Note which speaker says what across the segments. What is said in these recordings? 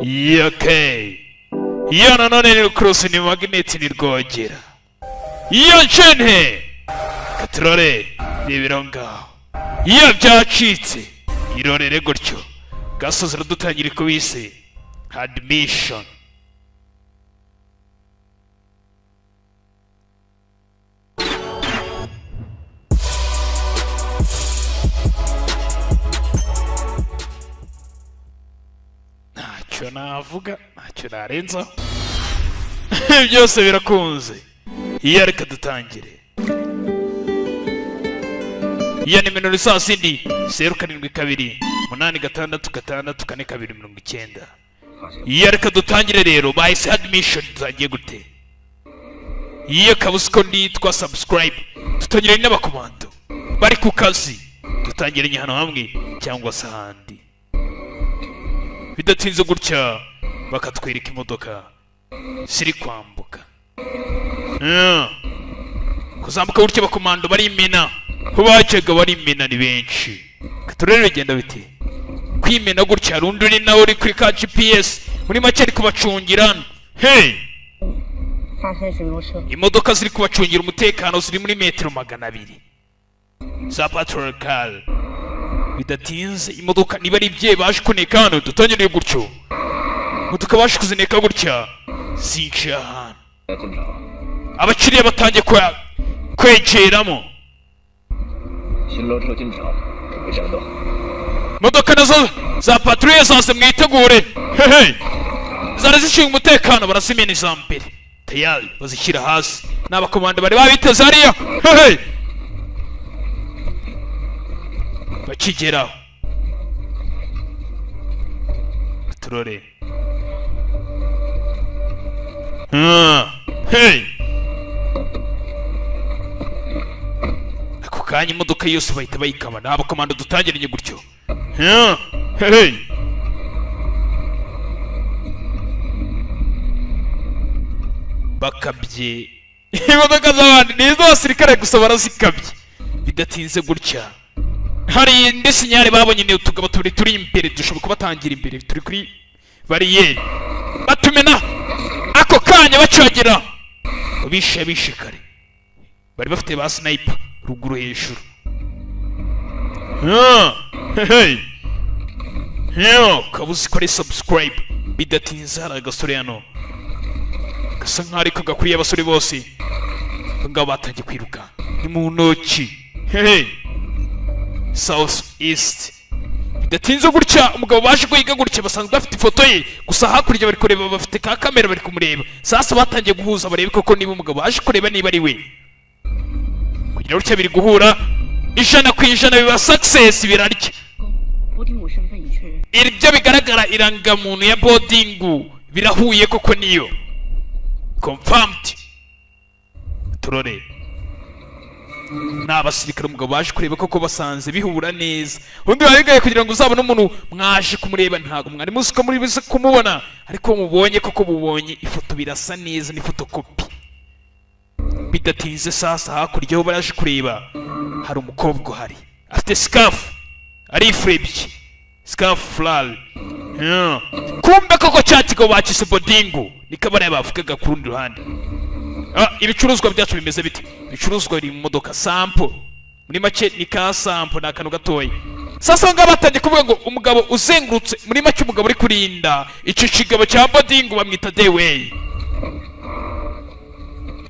Speaker 1: Okay, iyo nanone ni cross, ni magnet, ni rwogera. Iyo nshene katurore, rebera ngaho iyo byacitse, irorere gutyo. Gasozi radutangira ikubise admission. Ntacyo navuga, ntacyo narenzaho, byose birakunze. Iyo reka dutangire. Iyo nimero ni saa sindi, 0728664290. Iyo reka dutangire rero, bahise admission. Tutangiye gute? Iyo kabuze ko nitwa subscribe. Dutangiranye n'abakomando bari ku kazi, dutangiranye ahantu hamwe cyangwa se ahandi. Bidatinze gutya bakatwereka imodoka ziri kwambuka. Kuzambuka gutya, abakomando barimena, aho bajyaga barimena ni benshi. Turere bigenda bite kwimena gutya? Hari undi uri nawe uri kuri ka GPS, muri make ari kubacungira. Hey!
Speaker 2: 发生水路车，
Speaker 1: Imodoka ziri kubacungira umutekano ziri muri metero 200 za patrol car. Bidatinze imodoka niba ari ibyeyi baje kuneka hano, dutangiriye gutyo, imodoka baje kuzineka gutya zinjiye ahantu,
Speaker 3: 进场，
Speaker 1: abakiriya batangiye kwegeramo.
Speaker 3: 巡逻车进场，准备战斗。
Speaker 1: Imodoka nazo za patrouille zaze, mwitegure. Hehe, zari zishinzwe umutekano, barazimena iza mbere tayari bazishyira hasi. Ni abakomando bari babiteze hariya. Hehe, bakigeraho turore. Ah, hey! Ako kanya imodoka yose bahita bayikaba. Ni abakomando dutangiranye gutyo. Ah, hey! Bakabye imodoka z'abandi, ni iz'abasirikare gusa, barazikabye. Bidatinze gutya hari indi signal babonye, ni utugabo tubiri turi imbere, dushobora kubatangira imbere, turi kuri bariyeri, batumena ako kanya bacagera. Bishe, bishe kare, bari bafite ba sniper ruguru hejuru. Ah, hey yo, kabuze kuri subscribe. Bidatinze hari agasore hano gasa nkaho ariko gakuriye abasore bose. Abo ngabo batangiye kwiruka, ni mu ntoki. Hey, south east. Bidatinze gutya umugabo baje guhiga gutya basanzwe bafite ifoto ye gusa, hakurya bari kureba, bafite ka kamera bari kumureba. Sasa batangiye guhuza barebe koko niba umugabo baje kureba niba ari we. Kugira gutya biri guhura 100%, biba success, birarya.
Speaker 2: 博丁武身份已确认，
Speaker 1: Ibyo bigaragara, irangamuntu ya bodingu birahuye koko, niyo confirmed. Turore, ni abasirikare umugabo baje kureba koko basanze bihura neza. Undi wabigaye kugira ngo uzabone umuntu mwaje kumureba, ntabwo mwari muzi ko muri buze kumubona, ariko mubonye koko, mubonye ifoto birasa neza, ni fotokopi. Bidatinze sasa hakurya aho baraje kureba hari umukobwa uhari, afite scarf, arifurebye scarf flower. Yeah. Kumbe koko cya kigo bakise bodingu niko bariya bavugaga ku rundi ruhande. Ah, ibicuruzwa byacu bimeze bite? Ibicuruzwa biri mu modoka, sample, muri make ni ka sample, ni akantu gatoya. Sasa ngaho batangiye kuvuga ngo umugabo uzengurutse, muri make umugabo uri kurinda icyo kigabo cya bodingu bamwita Dewey.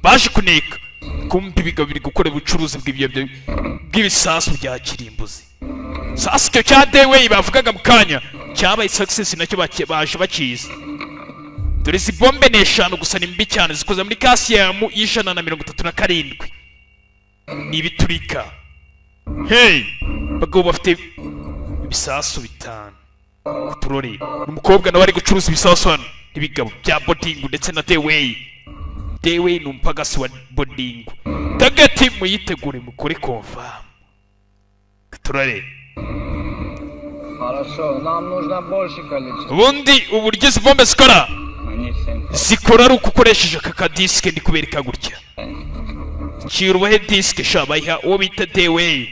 Speaker 1: Baje kuneka, kumbe ibigabo biri gukora ubucuruzi bw'ibisasu bya kirimbuzi. Sasa icyo cya Dewey bavugaga mu kanya cyabaye success, nacyo baje bakizi. Dore izi bombe ni eshanu gusa, ni mbi cyane, zikoze muri calcium y'137, ni ibiturika. Hey, bagabo bafite ibisasu bitanu. Turore, umukobwa nawe ari gucuruza ibisasu hano n'ibigabo bya bodingu ndetse na Dewey. Dewey ni umupagasi wa bodingu. Target muyitegure, mukore confirm. Turore.
Speaker 3: Хорошо, нам нужно больше количество.
Speaker 1: Ubundi uburyo izi bombe zikora,
Speaker 3: Они всем.
Speaker 1: zikora ari uko ukoresheje aka kadisike ndi kubereka gutya. Cira ubahe disike sha. Bayiha uwo bita Dewey.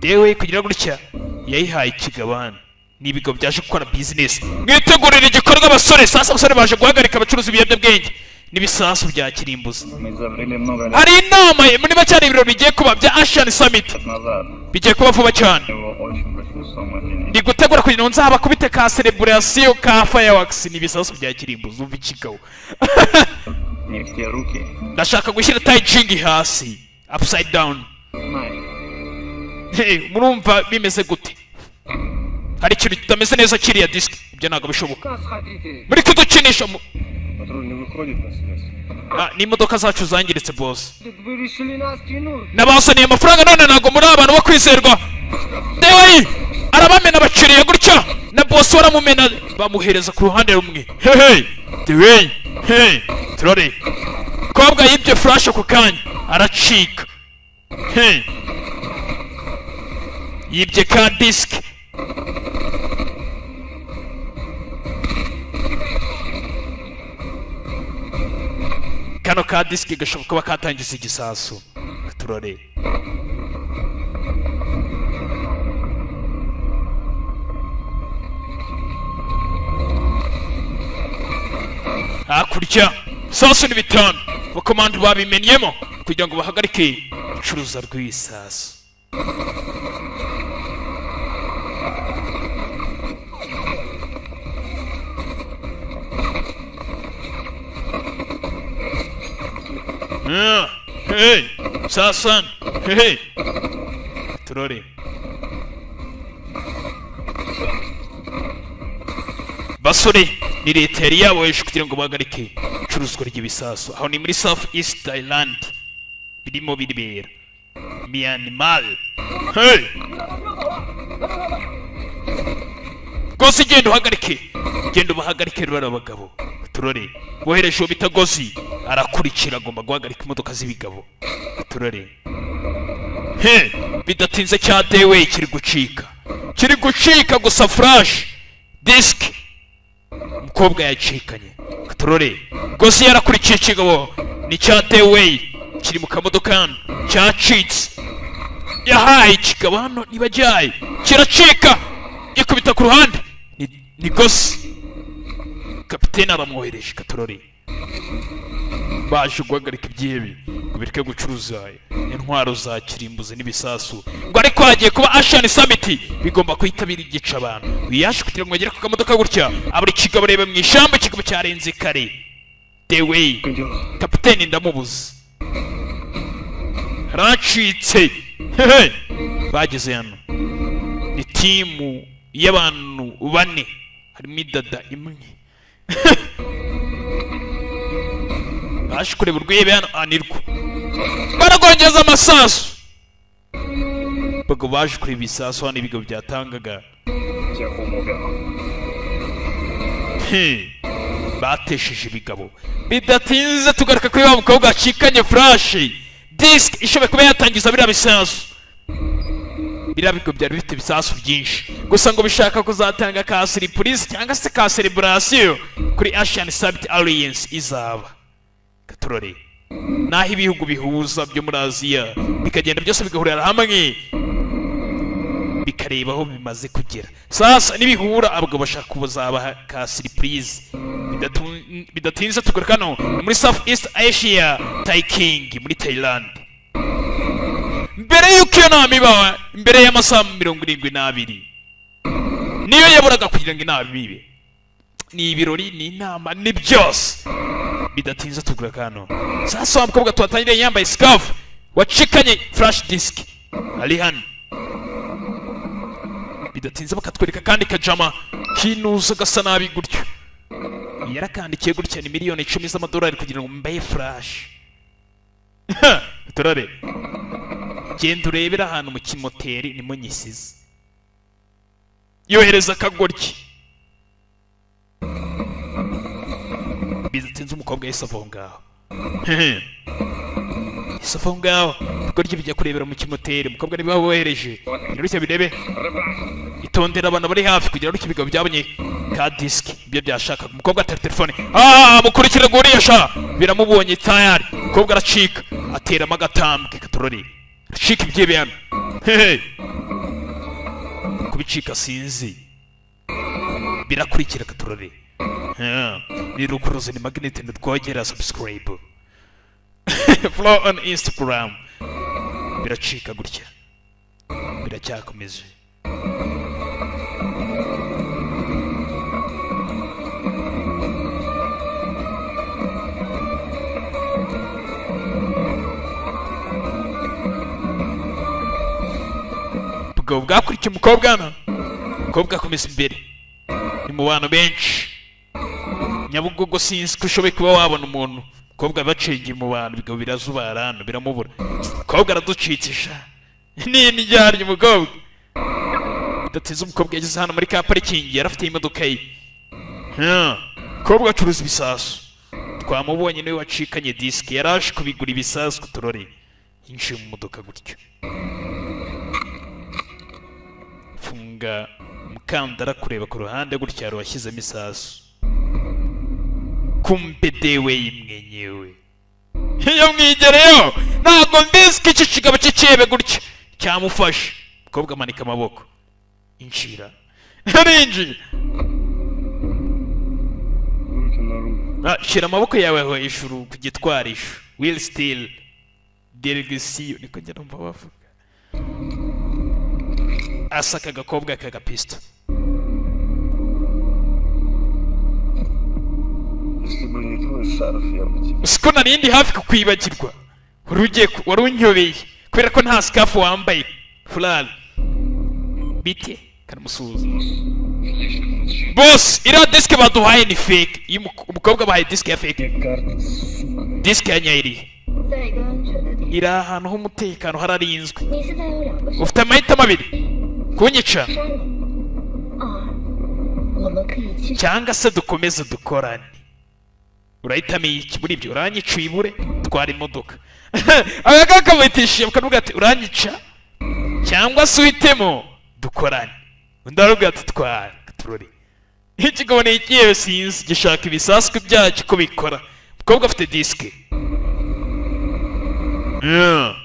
Speaker 1: Dewey kugira gutya yayihaye ikigabane. Ni ibigo byaje gukora business. Mwitegurire igikorwa, abasore. Sasa abasore baje guhagarika abacuruza ibiyobyabwenge n'ibisasu bya kirimbuzi.
Speaker 3: Мы изобрели много лет
Speaker 1: Hari inama muri make, hari ibirori bigiye kuba bya Asian Summit.
Speaker 3: назад.
Speaker 1: Bigiye kuba vuba cyane.
Speaker 3: Его очень большую сумму денег.
Speaker 1: Ndi gutegura kugira ngo nzabakubite ka celebration ka fireworks n'ibisasu bya kirimbuzi. Umva ikigabo.
Speaker 3: Не в те руки.
Speaker 1: Ndashaka gushyira Taijing hasi, upside down.
Speaker 3: Знай.
Speaker 1: Hey, murumva bimeze gute? Hari ikintu kitameze neza. Kiriya disc, ibyo ntabwo bishoboka, muri kudukinisha
Speaker 4: Патруль не выходит на связь.
Speaker 1: Ah, n'imodoka zacu zangiritse, boss.
Speaker 5: Вы решили нас кинуть?
Speaker 1: Nabazaniye amafaranga none ntabwo muri abantu bo kwizerwa. Dewayi arabamena abakiriya gutya, na boss baramumena, bamuhereza ku ruhande rumwe. Hehe, dewayi, hey, turore kobwa yibye flash ako kanya aracika. Hey, yibye ka disc. Kano ka disc gashobora kuba katangiza igisasu. Turore hakurya, sasu ni 5, abakomando babimennyemo kugira ngo bahagarike icuruza rw'isasu. Ah, hey, sasan, hey, turore basore, ni leta yari yaboheje kugira ngo bahagarike icuruzwa ry'ibisasu. Aho ni muri South East Thailand birimo biribera, Myanmar. Hey, Gosi, genda uhagarike, genda ubahagarike rero abagabo. Turore bohereje uwo bita Gosi, arakurikira, agomba guhagarika imodoka z'ibigabo. Turore he, bidatinze cya dewe kiri gucika, kiri gucika gusa. Flash disk umukobwa yacikanye. Turore Gosi yarakurikiye ikigabo, ni cya dewe kiri mu kamodoka hano cyacitse. Yahaye ikigabo hano ntibajyaye, kiracika, gikubita ku ruhande. Ni Gosi, kapitene aramwohereje. Katorore baje guhagarika ibyihebe ngo bireke gucuruza intwaro za kirimbuzi n'ibisasu, ngo ariko hagiye kuba Asian Summit, bigomba kuhitabira igica abantu. Uyu yaje kugira ngo agere ku kamodoka gutya, abura ikigabo, areba mu ishyamba, ikigabo cyarenze kare. The way kapitene ndamubuze, haracitse. Hehe, bageze hano ni team y'abantu bane, harimo idada imwe. Baje kureba urwebe hano anirwa, baragongeza amasasu. Bago baje kureba ibisasu hano ibigo byatangaga.
Speaker 3: 监护目标。
Speaker 1: He, batesheje ibigabo. Bidatinze tugaruka kuri wa mukobwa wacikanye flash disk ishoboye kuba yatangiza biriya bisasu. Biriya bigo byari bifite ibisasu byinshi gusa, ngo bishaka kuzatanga ka surprise cyangwa se ka celebration kuri Asian Summit Alliance izaba. Katurore naho ibihugu bihuza byo muri Aziya bikagenda byose bigahurira hamwe, bikareba aho bimaze kugera. Sasa nibihura, abagabo bashaka kuzabaha ka surprise. Bidatinze tugaruka hano ni muri South East Asia, Taiking muri Thailand. Mbere y'uko iyo nama iba, mbere y'amasaha 72 niyo yaburaga kugira ngo inama ibe. Ni ibirori, ni inama, ni byose. Bidatinze tugaruka hano. Sasa wa mukobwa tuhatangiriye yambaye scarf wacikanye flash disk ari hano. Bidatinze bakatwereka kandi kajama kinuza gasa nabi gutyo, yarakandikiye gutya, ni miliyoni 10 z'amadolari kugira ngo mbaye flash. Turare genda urebere ahantu mu kimoteri nimo nyisize. Yohereza akagoryi. Bidatinze umukobwa yahise ava aho ngaho, yahise ava aho ngaho. Ibigoryi bijya kurebera mu kimoteri umukobwa niba bohereje rero birebe. Itondera abantu bari hafi kugira ngo ibigabo byabonye ka disc ibyo byashakaga. Umukobwa atera telefone, ah, mukurikira guriya sha, biramubonye tayari. Umukobwa aracika, ateramo agatambwe katorori, aracika ibyebe hano. Hehe, kubicika sinzi. Birakurikira katurore. Ni rukuruzi, ni magnet, ntitwogera. Subscribe, follow on Instagram. Biracika gutya, biracyakomeje. Ubugabo bwakurikiye umukobwa hano. Umukobwa akomeza imbere, ni mu bantu benshi. Nyabugogo, sinzi ko ushoboye kuba wabona umuntu. Umukobwa bacengeye mu bantu, ibigabo birazubara hano, biramubura. Umukobwa araducikisha, ni indyarya umukobwa. Bidatinze umukobwa yageze hano muri ka parikingi, yari afite imodoka ye. Umukobwa acuruza ibisasu, twamubonye, niwe wacikanye disike, yari aje kubigura ibisasu ku turore. Yinjiye mu modoka gutyo, funga umukandara, kureba ku ruhande gutya, hari uwashyizemo isasu. Kumbe dewe mwenyewe yamwigereyo. Ntabwo mbizi ko iki kigabo cy'icyebe gutya cyamufashe. Umukobwa amanika amaboko, injira, arinjiye.
Speaker 4: Руки на руль.
Speaker 1: Ah, shyira amaboko yawe aho hejuru ku gitwarisho. Will still delegasiyo, niko njya numva bavuga. Asaka agakobwa k'agapisto.
Speaker 4: Если бы не твой шарф, я бы тебя.
Speaker 1: Siko narindi hafi kukwibagirwa, wari ugiye wari unyobeye kubera ko nta sikafu wambaye. Furari bite? Karamusuhuza. Boss, iriya disike baduhaye ni fake. Iyo umukobwa bahaye disike ya fake.
Speaker 4: Карта, сука.
Speaker 1: Disike ya nyayo irihe?
Speaker 2: 在一个安全的地方。
Speaker 1: Iri ahantu h'umutekano, hararinzwe.
Speaker 2: 你现在有两个选
Speaker 1: Ufite amahitamo abiri: kunyica
Speaker 2: 择：二，我们可以去
Speaker 1: cyangwa se dukomeze dukorane. Urahitamo iki muri ibyo? Uranyica uyibure, twara imodoka. Aka kamuhitishije, bakavuga ati uranyica cyangwa se uhitemo dukorane. Undi aravuga ati twara turore. Ikigabo ni ikihe? Sinzi, gishaka ibisasu byacyo uko bikora. Umukobwa afite disike. Yeah.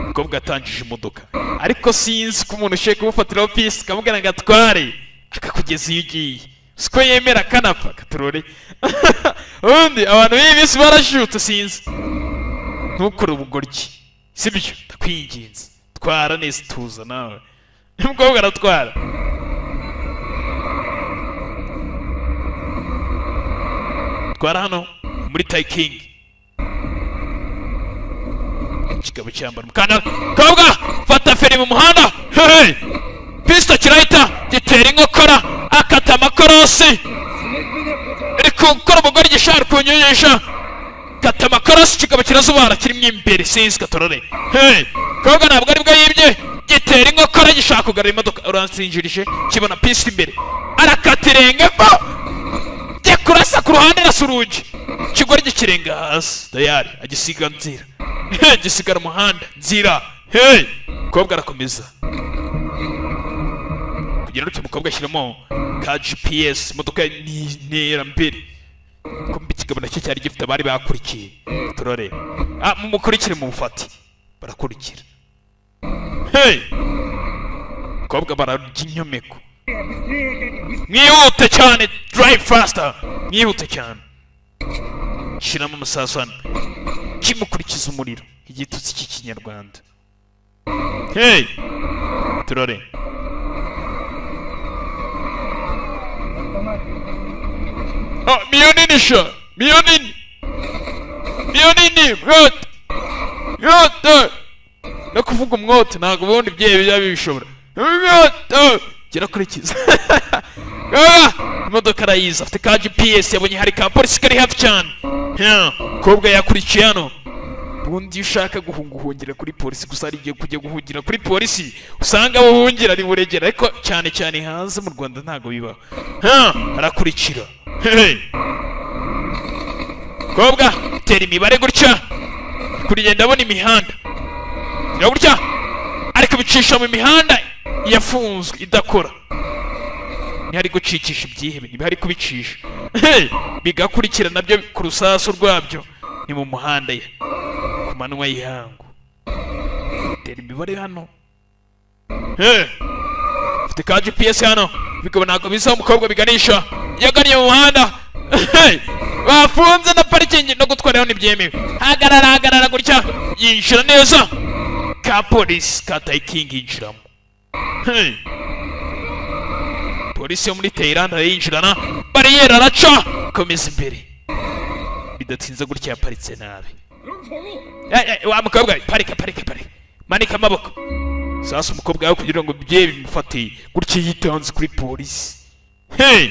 Speaker 1: Umukobwa yatangije imodoka, ariko sinzi ko umuntu ushoboye kumufatiraho pisi akamubwira ngo atware akakugeza iyo ugiye, siko yemera akanapfa katurore. Ubundi abantu b'iyi minsi barashutse, sinzi. Ntukore ubugoryi, sibyo? Ndakwinginze, twara neza, tuza nawe. Umukobwa aratwara. Twara hano muri tayikingi. Ikigabo cyambara umukandara. Kobwa fata feri mu muhanda. Hey! Pisto kirahita gitera inkokora, akata amakorosi, iri gukora umugore gishaka kunyunyisha. Kata amakorosi, kikaba kirazubara, kirimo imbere, sinzi katorore. Hey! Kobwa ntabwo aribwo yibye, gitera inkokora gishaka kugarura imodoka. Uransinjirije, kibona pisto imbere, arakata irenge ko jya kurasa ku ruhande, arasa urugi, ikigoryi kirenga hasi tayari, agisiga nzira. Hey, gisigara umuhanda nzira. Hey, umukobwa arakomeza kugira ngo umukobwa ashyiramo ka GPS, imodoka ni iterambere. Kumbe ikigabo nacyo cyari gifite abari bakurikiye. Turore, ah, mumukurikire, mumufate. Barakurikira. Hey, umukobwa bararya inyomeko. Mwihute cyane, drive faster, mwihute cyane. Shyiramo amasasu hano, kimukurikiza umuriro, igitutsi cy'ikinyarwanda. Hey, turore. Oh, miyo nini sha, miyo nini, miyo nini, mwote mwote. No kuvuga umwote ntabwo ubundi byewe biba bibishobora. Mwote kirakurikiza. Ah, imodoka arayizi, afite ka GPS, yabonye hari ka polisi kari hafi cyane. Yeah, umukobwa yakurikiye hano. Ubundi iyo ushaka guhunga uhungira kuri polisi gusa. Hari igihe kujya guhungira kuri polisi usanga aho uhungira ari buregera, ariko cyane cyane hanze mu Rwanda ntabwo bibaho. Ha, arakurikira. Hey. Kobwa tera imibare gutya, kurigenda abona imihanda. Gira gutya, ariko bicisha mu mihanda yafunzwe idakora. Ntihari gucikisha ibyihebe, ntibihari kubicisha. Hey! Bigakurikira nabyo ku rusasu rwabyo. Ni mu muhanda ye ku manywa y'ihangu. Tera imibare hano. Hey! Ufite ka GPS hano, Bikaba ntabwo biza. Umukobwa biganisha yaganiye mu muhanda. Hey! Bafunze na parikingi, no gutwaraho ntibyemewe. Hagarara, hagarara gutya. Yinjira neza ka polisi ka tayikingi yinjiramo. Hey! Polisi yo muri Thailand arayinjirana, bariyeri araca, komeza imbere. Bidatinze gutya yaparitse nabi. Eh, eh, wa mukobwa we, parika, parika, parika, manika amaboko. Sasa umukobwa we kugira ngo bye bimufate gutya yitanze kuri polisi. Hey!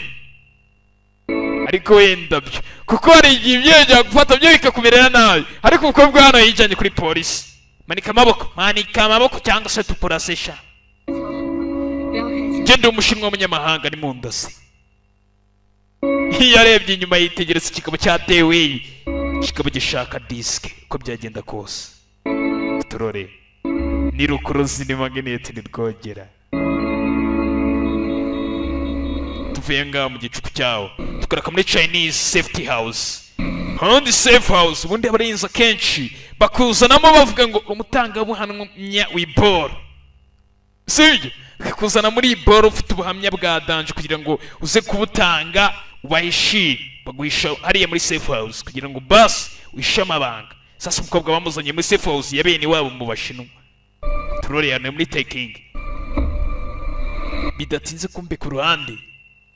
Speaker 1: Ariko wenda byo kuko hari igihe ibyo byagufata byo bikakumerera nabi, ariko umukobwa hano yijyanye kuri polisi. Manika amaboko, manika amaboko cyangwa se tupurasesha.
Speaker 2: 不要开枪。
Speaker 1: Genda, umushinwa w'umunyamahanga ni mu ndasi. Iyo arebye inyuma yitegereza ikigabo cya deweyi, kikaba gishaka disike uko byagenda kose. Turore ni rukuruzi, ni magneti, ni rwogera. Tuvuye ngaho mu gicuku cyawo, tugaruka muri Chinese safety house. Ubundi safe house, ubundi abarinzi akenshi bakuzanamo bavuga ngo umutangabuhamya w'iboro, sibyo? Bakakuzana muri iyi boro ufite ubuhamya bwa danger kugira ngo uze kubutanga ubahishire. Baguhisha hariya muri safe house kugira ngo basi uhishe amabanga. Sasa umukobwa bamuzanye muri safe house ya bene wabo mu Bashinwa. Turore hano muri taking. Bidatinze kumbe ku ruhande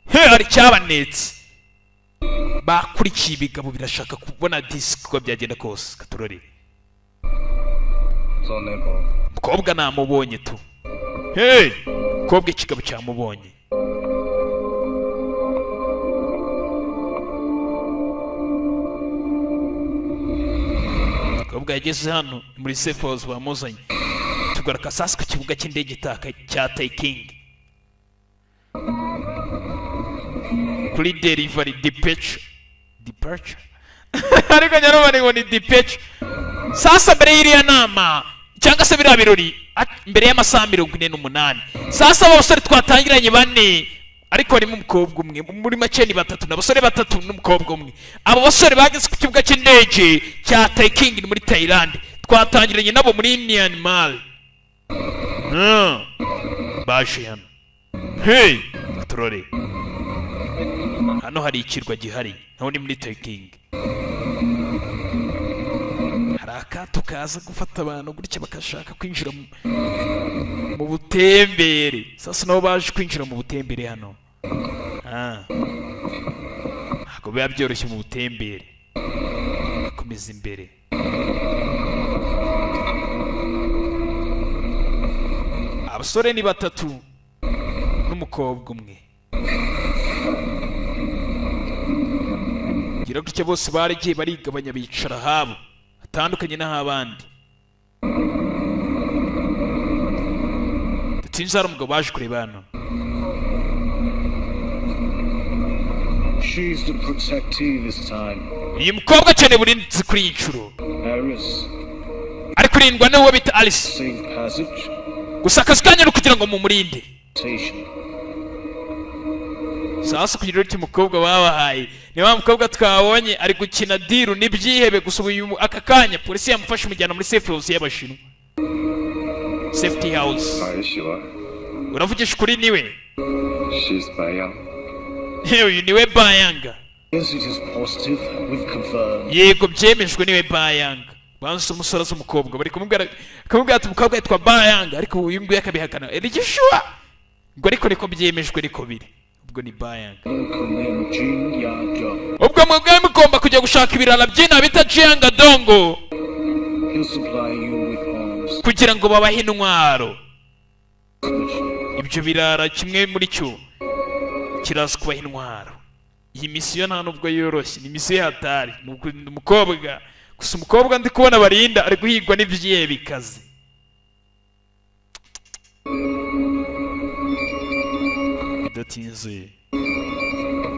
Speaker 1: he hari icyabanetse. Bakurikiye ibigabo, birashaka kubona disiki uko byagenda kose. Katurore.
Speaker 3: 做那个
Speaker 1: Umukobwa namubonye tu. Hey, umukobwa ikigabo cyamubonye. Umukobwa yageze hano muri safe house bamuzanye. Tugaruka sasa ku kibuga cy'indege cya Taking kuri delivery departure, ariko nyarubari ngo ni departure. Sasa mbere y'iriya nama cyangwa se biriya birori, mbere y'amasaha 48, sasa abo basore twatangiranye bane, ariko harimo umukobwa umwe, muri make ni batatu, ni abasore batatu n'umukobwa umwe. Abo basore bageze ku kibuga cy'indege cya Taking muri Thailand. Twatangiranye nabo muri Myanmar. Baje hano. Hey, turore hano hari ikirwa gihari, naho ni muri Taking. Hari akato kaza gufata abantu gutya bakashaka kwinjira mu butembere. Sasa nabo baje kwinjira mu butembere hano. Ah. Ntabwo biba byoroshye mu butembere. Komeza imbere. Abasore ni batatu n'umukobwa umwe. Gira gutya bose baragiye barigabanya, bicara ahabo hatandukanye n'ah'abandi. Dutinze hari umugabo baje kureba hano.
Speaker 4: She's the protectee this time.
Speaker 1: Uyu mukobwa akeneye uburinzi kuri iyi nshuro.
Speaker 4: Aris,
Speaker 1: Ari kurindwa n'uwo bita Alice.
Speaker 4: Safe passage.
Speaker 1: Gusa akazi kanyu ni ukugira ngo mumurinde.
Speaker 4: Station.
Speaker 1: Sasa kugira utyo umukobwa babahaye ni wa mukobwa twabonye ari gukina deal n'ibyihebe. Gusa ubu aka kanya polisi yamufashe, imujyana muri safe house y'Abashinwa, safety house.
Speaker 6: Are you sure?
Speaker 1: Uravugisha ukuri, niwe?
Speaker 6: She's Bayang.
Speaker 1: Uyu niwe Bayanga.
Speaker 4: Yes, it is positive. We've confirmed.
Speaker 1: Yego, byemejwe, niwe Bayanga. Banse umusore azi umukobwa, bari kumubwira ati umukobwa yitwa Bayanga, ariko uyu nguyu akabihakana. Erigishuwa ngo ariko niko byemejwe, niko biri, ubwo ni Bayanga.
Speaker 4: Local name Jin Ya Dong.
Speaker 1: Ubwo mwebwe mugomba kujya gushaka ibirara by'ina bita Jianga Dongo
Speaker 4: He'll supply you with arms.
Speaker 1: kugira ngo babahe intwaro.
Speaker 4: Mission.
Speaker 1: Ibyo birara kimwe muri cyo kiraza kubaha intwaro. Iyi misiyo nta nubwo yoroshye, ni misiyo hatari, ni ukurinda umukobwa. Gusa umukobwa ndi kubona barinda ari guhigwa n'ibyiye bikaze. Bidatinze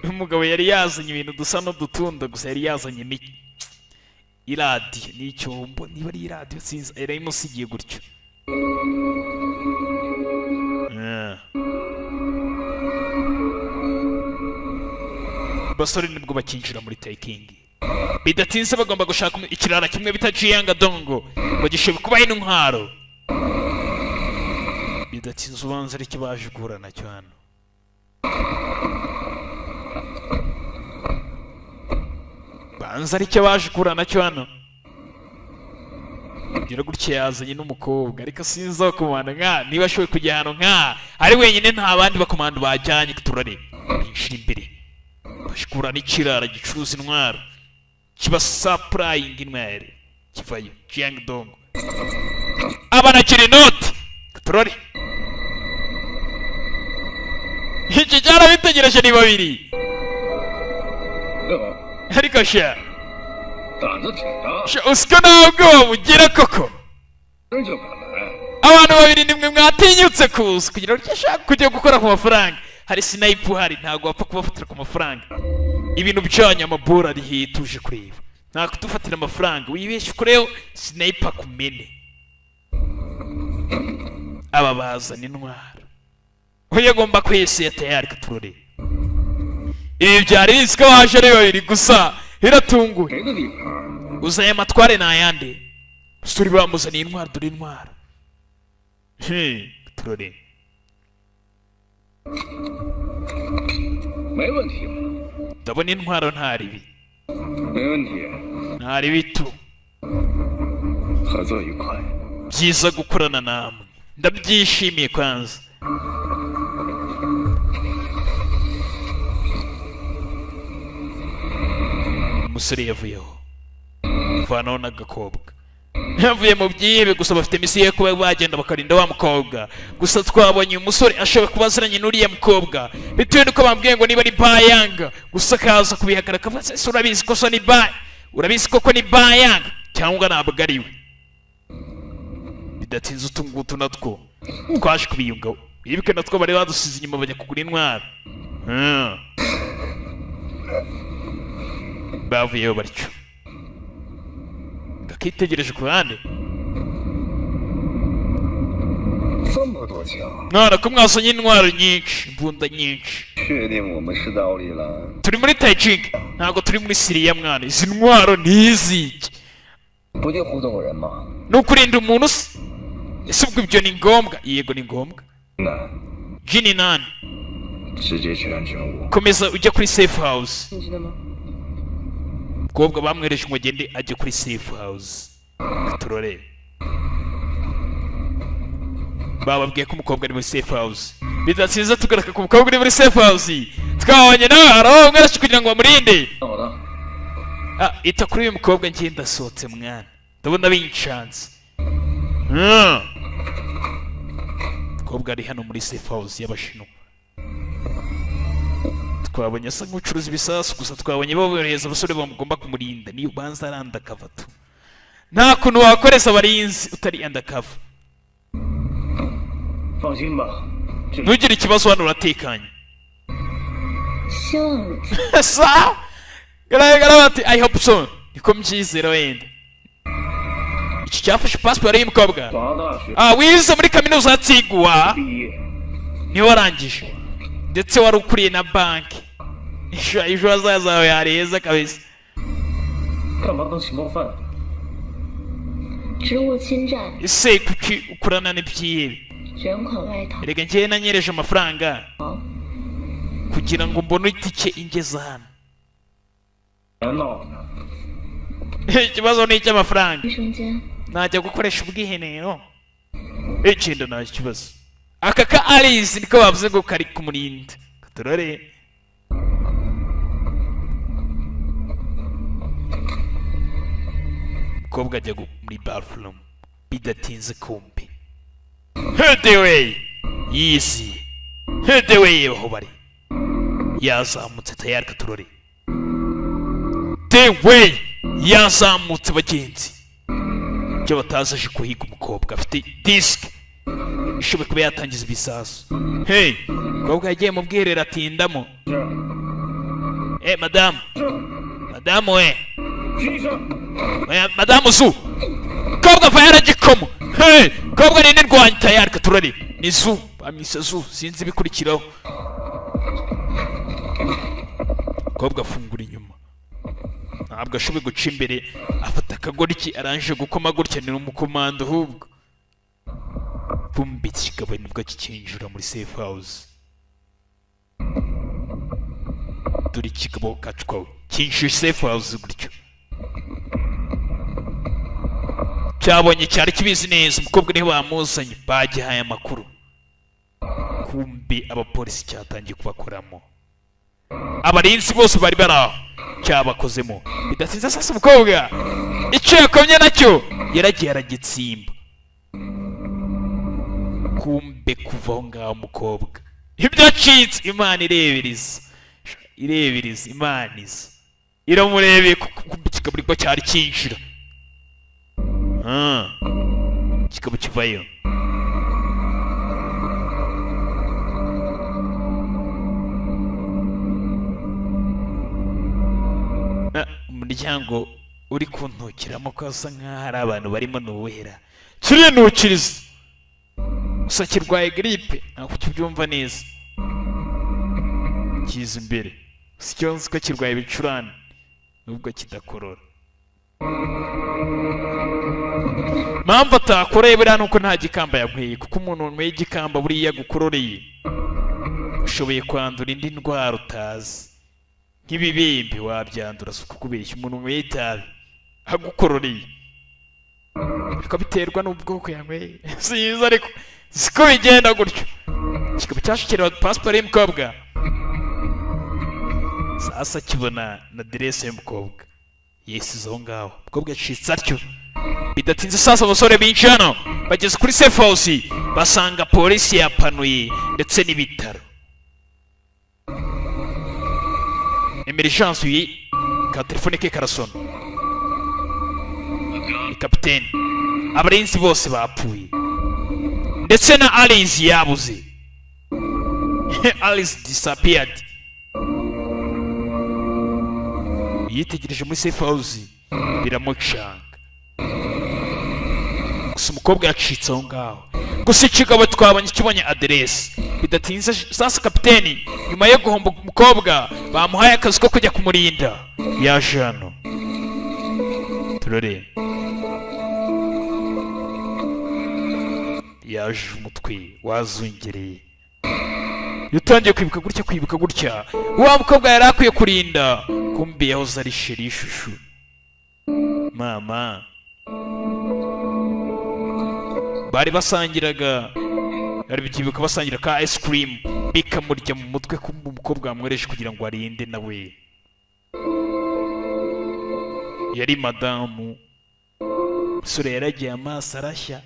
Speaker 1: umugabo yari yazanye ibintu dusa n'udutunda, gusa yari yazanye iradiyo n'icyombo, niba ari iradiyo sinzi, yari imusigiye gutyo. Ah. Basore nibwo bakinjira muri taking. Bidatinze bagomba gushaka ikirara kimwe bita Jianga Dongo ngo gishobora kubaha intwaro. Bidatinze ubanza aricyo baje guhura nacyo hano. Banza aricyo baje kura nacyo hano. Gira gutya yazanye n'umukobwa, ariko sinzi aho komanda nka niba ashoboye kujya ahantu nka ari wenyine, nta bandi bakomando bajyanye. Turare binjira imbere, bashikura n'ikirara gicuruza intwaro, kiba supplying intwaro, kivayo Jiang Dong abanakira inoti. Turore iki cyarabitegereje, ni babiri.
Speaker 3: 对吧？
Speaker 1: Ariko sha,
Speaker 3: 胆子挺大，
Speaker 1: sha, usiko nta bwoba bugira koko.
Speaker 3: 真就敢来。
Speaker 1: Abantu babiri nimwe mwatinyutse kuza kugira ngo icyo kujya gukora ku mafaranga. Hari sniper uhari, ntabwo wapfa kubafatira ku mafaranga. Ibintu byanyu amabura ari hehe? Tuje kureba, nta kudufatira amafaranga, wibeshye ukureho sniper kumene. Aba bazana intwaro, uyu agomba kwiyesiya tayari katurore. Ibi byari bizi ko baje ari babiri gusa, biratunguye.
Speaker 3: 谁的地盘？
Speaker 1: Gusa aya matware ni ayande? Basore bamuzaniye intwaro, dore intwaro. He, turore.
Speaker 3: 没问题吧？
Speaker 1: Ndabona intwaro nta ribi.
Speaker 3: 没问题，
Speaker 1: Nta ribi tu.
Speaker 6: 合作愉快。
Speaker 1: Byiza gukorana namwe, ndabyishimiye kwanza. Umusore yavuyeho vanaho n'agakobwa, yavuye mu byihebe, gusa bafite misiyo yo kuba bagenda bakarinda wa mukobwa. Gusa twabonye uyu musore ashobora kuba aziranye n'uriya mukobwa, bitewe n'uko bambwiye ngo niba ari Bayanga, gusa akaza kubihakana akavuga ati, "Ese urabizi ko so ni Bay, urabizi koko ni Bayanga cyangwa ntabwo ari we?" Bidatinze utu ngutu natwo twaje kubiyungaho, wibuke natwo bari badusize inyuma bajya kugura intwaro. Bavuyeyo batyo, kakitegereje ku ruhande.
Speaker 6: 这么多枪，
Speaker 1: Mwana, ko mwazanye intwaro nyinshi, imbunda nyinshi?
Speaker 6: 确定我们是道理了？
Speaker 1: Turi muri Taijing, ntabwo turi muri Siriya mwana. Izi ntwaro ni iziki?
Speaker 3: 不就护送个人吗？
Speaker 1: Ni ukurinda umuntu se? Ese ubwo ibyo ni ngombwa? Yego, ni ngombwa.
Speaker 6: 那
Speaker 1: Jini nani,
Speaker 6: 直接去安全屋。
Speaker 1: komeza ujya kuri safe house.
Speaker 5: 进去的吗？
Speaker 1: Umukobwa bamwereje ngo agende ajye kuri safe house. Turore, bababwiye ko umukobwa ari muri safe house. Bidatinze tugaruka ku mukobwa uri muri safe house, twabonye nawe hari aho bamweretse kugira ngo bamurinde.
Speaker 3: 好的，
Speaker 1: Ah, ita kuri uyu mukobwa, njye ndasohotse mwana, ndabona bincanze. Umukobwa ari hano muri safe house y'Abashinwa, twabonye asa nk'ucuruza ibisasu, gusa twabonye bohereza abasore bamugomba kumurinda. Niyo ubanza ari undercover tu, nta kuntu wakoreza abarinzi utari undercover.
Speaker 4: 放心吧，这
Speaker 1: Ntugire ikibazo, hano uratekanye.
Speaker 2: 希望如此。
Speaker 1: Sa garagara bati, "I hope so," niko mbyizera. Wenda iki cyafashe pasiporo y'umukobwa.
Speaker 4: 华大学
Speaker 1: Ah, wize muri kaminuza ya Tsiguwa,
Speaker 4: 毕业，
Speaker 1: niwe warangije, ndetse wari ukuriye na banki. Ejo hazaza hawe hari heza kabisa.
Speaker 4: 干嘛当情报犯？
Speaker 2: 职务侵占，
Speaker 1: Ese kuki ukorana n'ibyihebe?
Speaker 2: 卷款外逃，
Speaker 1: Erega njyewe nanyereje amafaranga kugira ngo mbone itike ingeza hano.
Speaker 4: 别闹了，
Speaker 1: Ikibazo ni icy'amafaranga.
Speaker 2: 卫生间
Speaker 1: Najya gukoresha ubwiherero, ikindi nta kibazo. Aka ka Alice niko bavuze ngo kari kumurinda. Turore, umukobwa ajya muri bathroom. Bidatinze kumbi hedewe yizi hedewe aho bari yazamutse tayari. Katurore dewe yazamutse, bagenzi, icyo batazi aje kuhiga umukobwa afite disike ishoboye kuba yatangiza ibisasu. Hey, umukobwa yagiye mu bwiherero atindamo. Eh, madamu, madamu we.
Speaker 4: 徐医生，
Speaker 1: Oya, madamu zu kobwa ava yaragikomo. Hey, kobwa ni nirwanya tayari. Katurari ni zu bamwise zu, sinzi ibikurikiraho. Kobwa afungura inyuma, ntabwo ashoboye guca imbere, afata akagoryi arangije gukoma gutya, ni umukomando ahubwo. Bumbi ikigabo nibwo kikinjira muri safe house. Dore ikigabo kacwawe cyinshi safe house gutyo cyabonye, cyari kibizi neza. Umukobwa niho bamuzanye, bagihaye amakuru. Kumbi abapolisi cyatangiye kubakoramo, abarinzi bose bari bari aho cyabakozemo. Bidatinze sasa umukobwa icyo yakomye nacyo yaragiye aragitsimba. Kumbe kuva aho ngaho umukobwa ibyo acitse, Imana irebereza, irebereza, Imana iza iramurebeye, kuko kumbe ikigabo ariko cyari cyinjira. Ah, kikaba kivayo. Ah, umuryango uri kuntukiramo ko hasa nk'aho hari abantu barimo nuwera kirinukiriza gusa kirwaye giripe, ntabwo kibyumva neza. Kiza imbere si cyo nzi ko kirwaye ibicurane nubwo kidakorora. Mpamvu atakoreye buriya nuko nta gikamba yanyweye, kuko umuntu wanyweye igikamba buriya agukororeye ushoboye kwandura indi ndwara utazi nk'ibibembe wabyandura. Si ukukubeshya, umuntu wanyweye itabi agukororeye, ariko biterwa n'ubwoko yanyweye, sinzi, ariko siko bigenda gutyo. Kikaba cyashikira pasiporo y'umukobwa, sasa kibona na aderese y'umukobwa yesize aho ngaho. Umukobwa yacitse atyo. Bidatinze sasa abasore binjiye hano, bageze kuri safe house basanga polisi yapanuye ndetse n'ibitaro. Emergence yi ka telefone ke karasona, ni kapiteni. Abarinzi bose bapfuye ndetse na Alice yabuze. Alice disappeared. Yitegereje muri safe house biramucanga. Gusa umukobwa yacitse aho ngaho. Gusa ikigabo twabonye kibonye aderesi. Bidatinze sasa kapiteni nyuma yo guhomba umukobwa bamuhaye akazi ko kujya kumurinda, yaje hano. Turore, yaje umutwe wazungereye. Iyo utangiye kwibuka gutya, kwibuka gutya, wa mukobwa yari akwiye kurinda kumbi yahoze ari chérie, ishushu mama bari basangiraga, bari byibuka basangira ka ice cream, bikamurya mu mutwe. Kumva umukobwa wamwohereje kugira ngo arinde nawe yari madamu. Umusore yaragiye amaso arashya.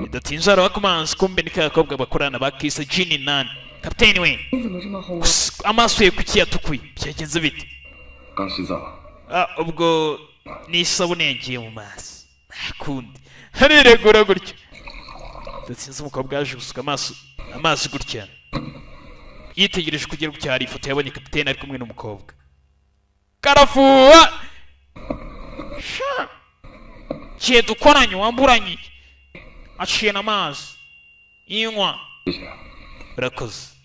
Speaker 1: Bidatinze harabakomanzi, kumbe ni ka gakobwa bakorana bakise Jini Nani. Kapiteni we!
Speaker 2: 你怎么这么红啊？
Speaker 1: Amaso ye kuki yatukuye? Byagenze bite?
Speaker 6: 刚洗澡，
Speaker 1: Ah, ubwo ni isabune yagiye mu maso, nta kundi, hariregura gutya. Bidatinze umukobwa yaje gusuka amaso amazi gutya, yitegereje kugira gutya hari ifoto yabonye kapiteni ari kumwe n'umukobwa. Karafuha sha kiye dukoranye wamburanye aciye n'amazi inywa.
Speaker 6: 谢谢。
Speaker 1: Urakoze.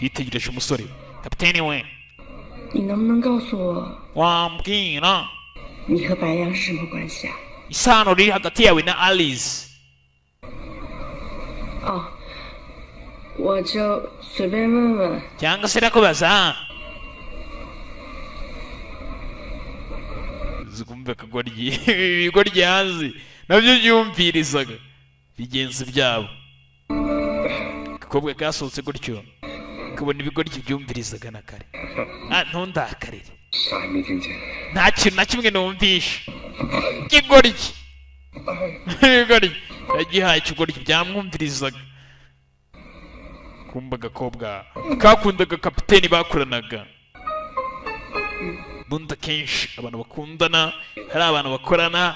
Speaker 1: Yitegereje umusore. Kapiteni we!
Speaker 2: 你能不能告诉我，
Speaker 1: Wambwira
Speaker 2: 你和白羊是什么关系啊？
Speaker 1: isano riri hagati yawe na Alice?
Speaker 2: 哦，我就随便问问。
Speaker 1: Cyangwa se nakubaza zikumva akagoryi, ibigoryi hanze nabyo byumvirizaga bigenzi byabo. Agakobwa kasohotse gutyo kabona ibigoryi byumvirizaga na kare. Ah, ntundakarire.
Speaker 6: 啥也没听见。
Speaker 1: Nta kintu na kimwe numvishe. Ikigoryi, ibigoryi yagihaye ikigoryi byamwumvirizaga. Kumba agakobwa kakundaga kapiteni bakoranaga. Bundi akenshi abantu bakundana, hari abantu bakorana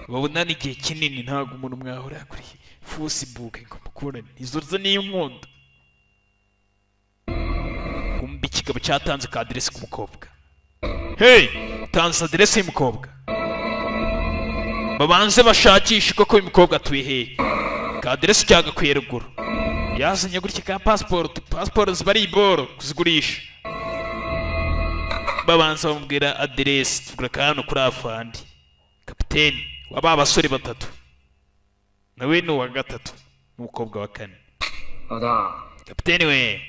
Speaker 1: babonana igihe kinini, ntabwo umuntu mwahurira kuri Facebook ngo mukundane, izo zo ni inkundo. Kumba ikigabo cyatanze ka aderesi k'umukobwa. Hey, tanze aderesi y'umukobwa, babanze bashakishe koko uyu mukobwa atuye hehe. Ka aderesi cyagakwiye ruguru. Yazanye gutya ka pasiporo. Pasiporo ziba ari iboro kuzigurisha. Babanza bamubwira aderesi. Tugura ka hano kuri afandi kapiteni wa ba basore batatu, nawe ni uwa gatatu n'umukobwa wa kane.
Speaker 3: 老大，
Speaker 1: Kapiteni we,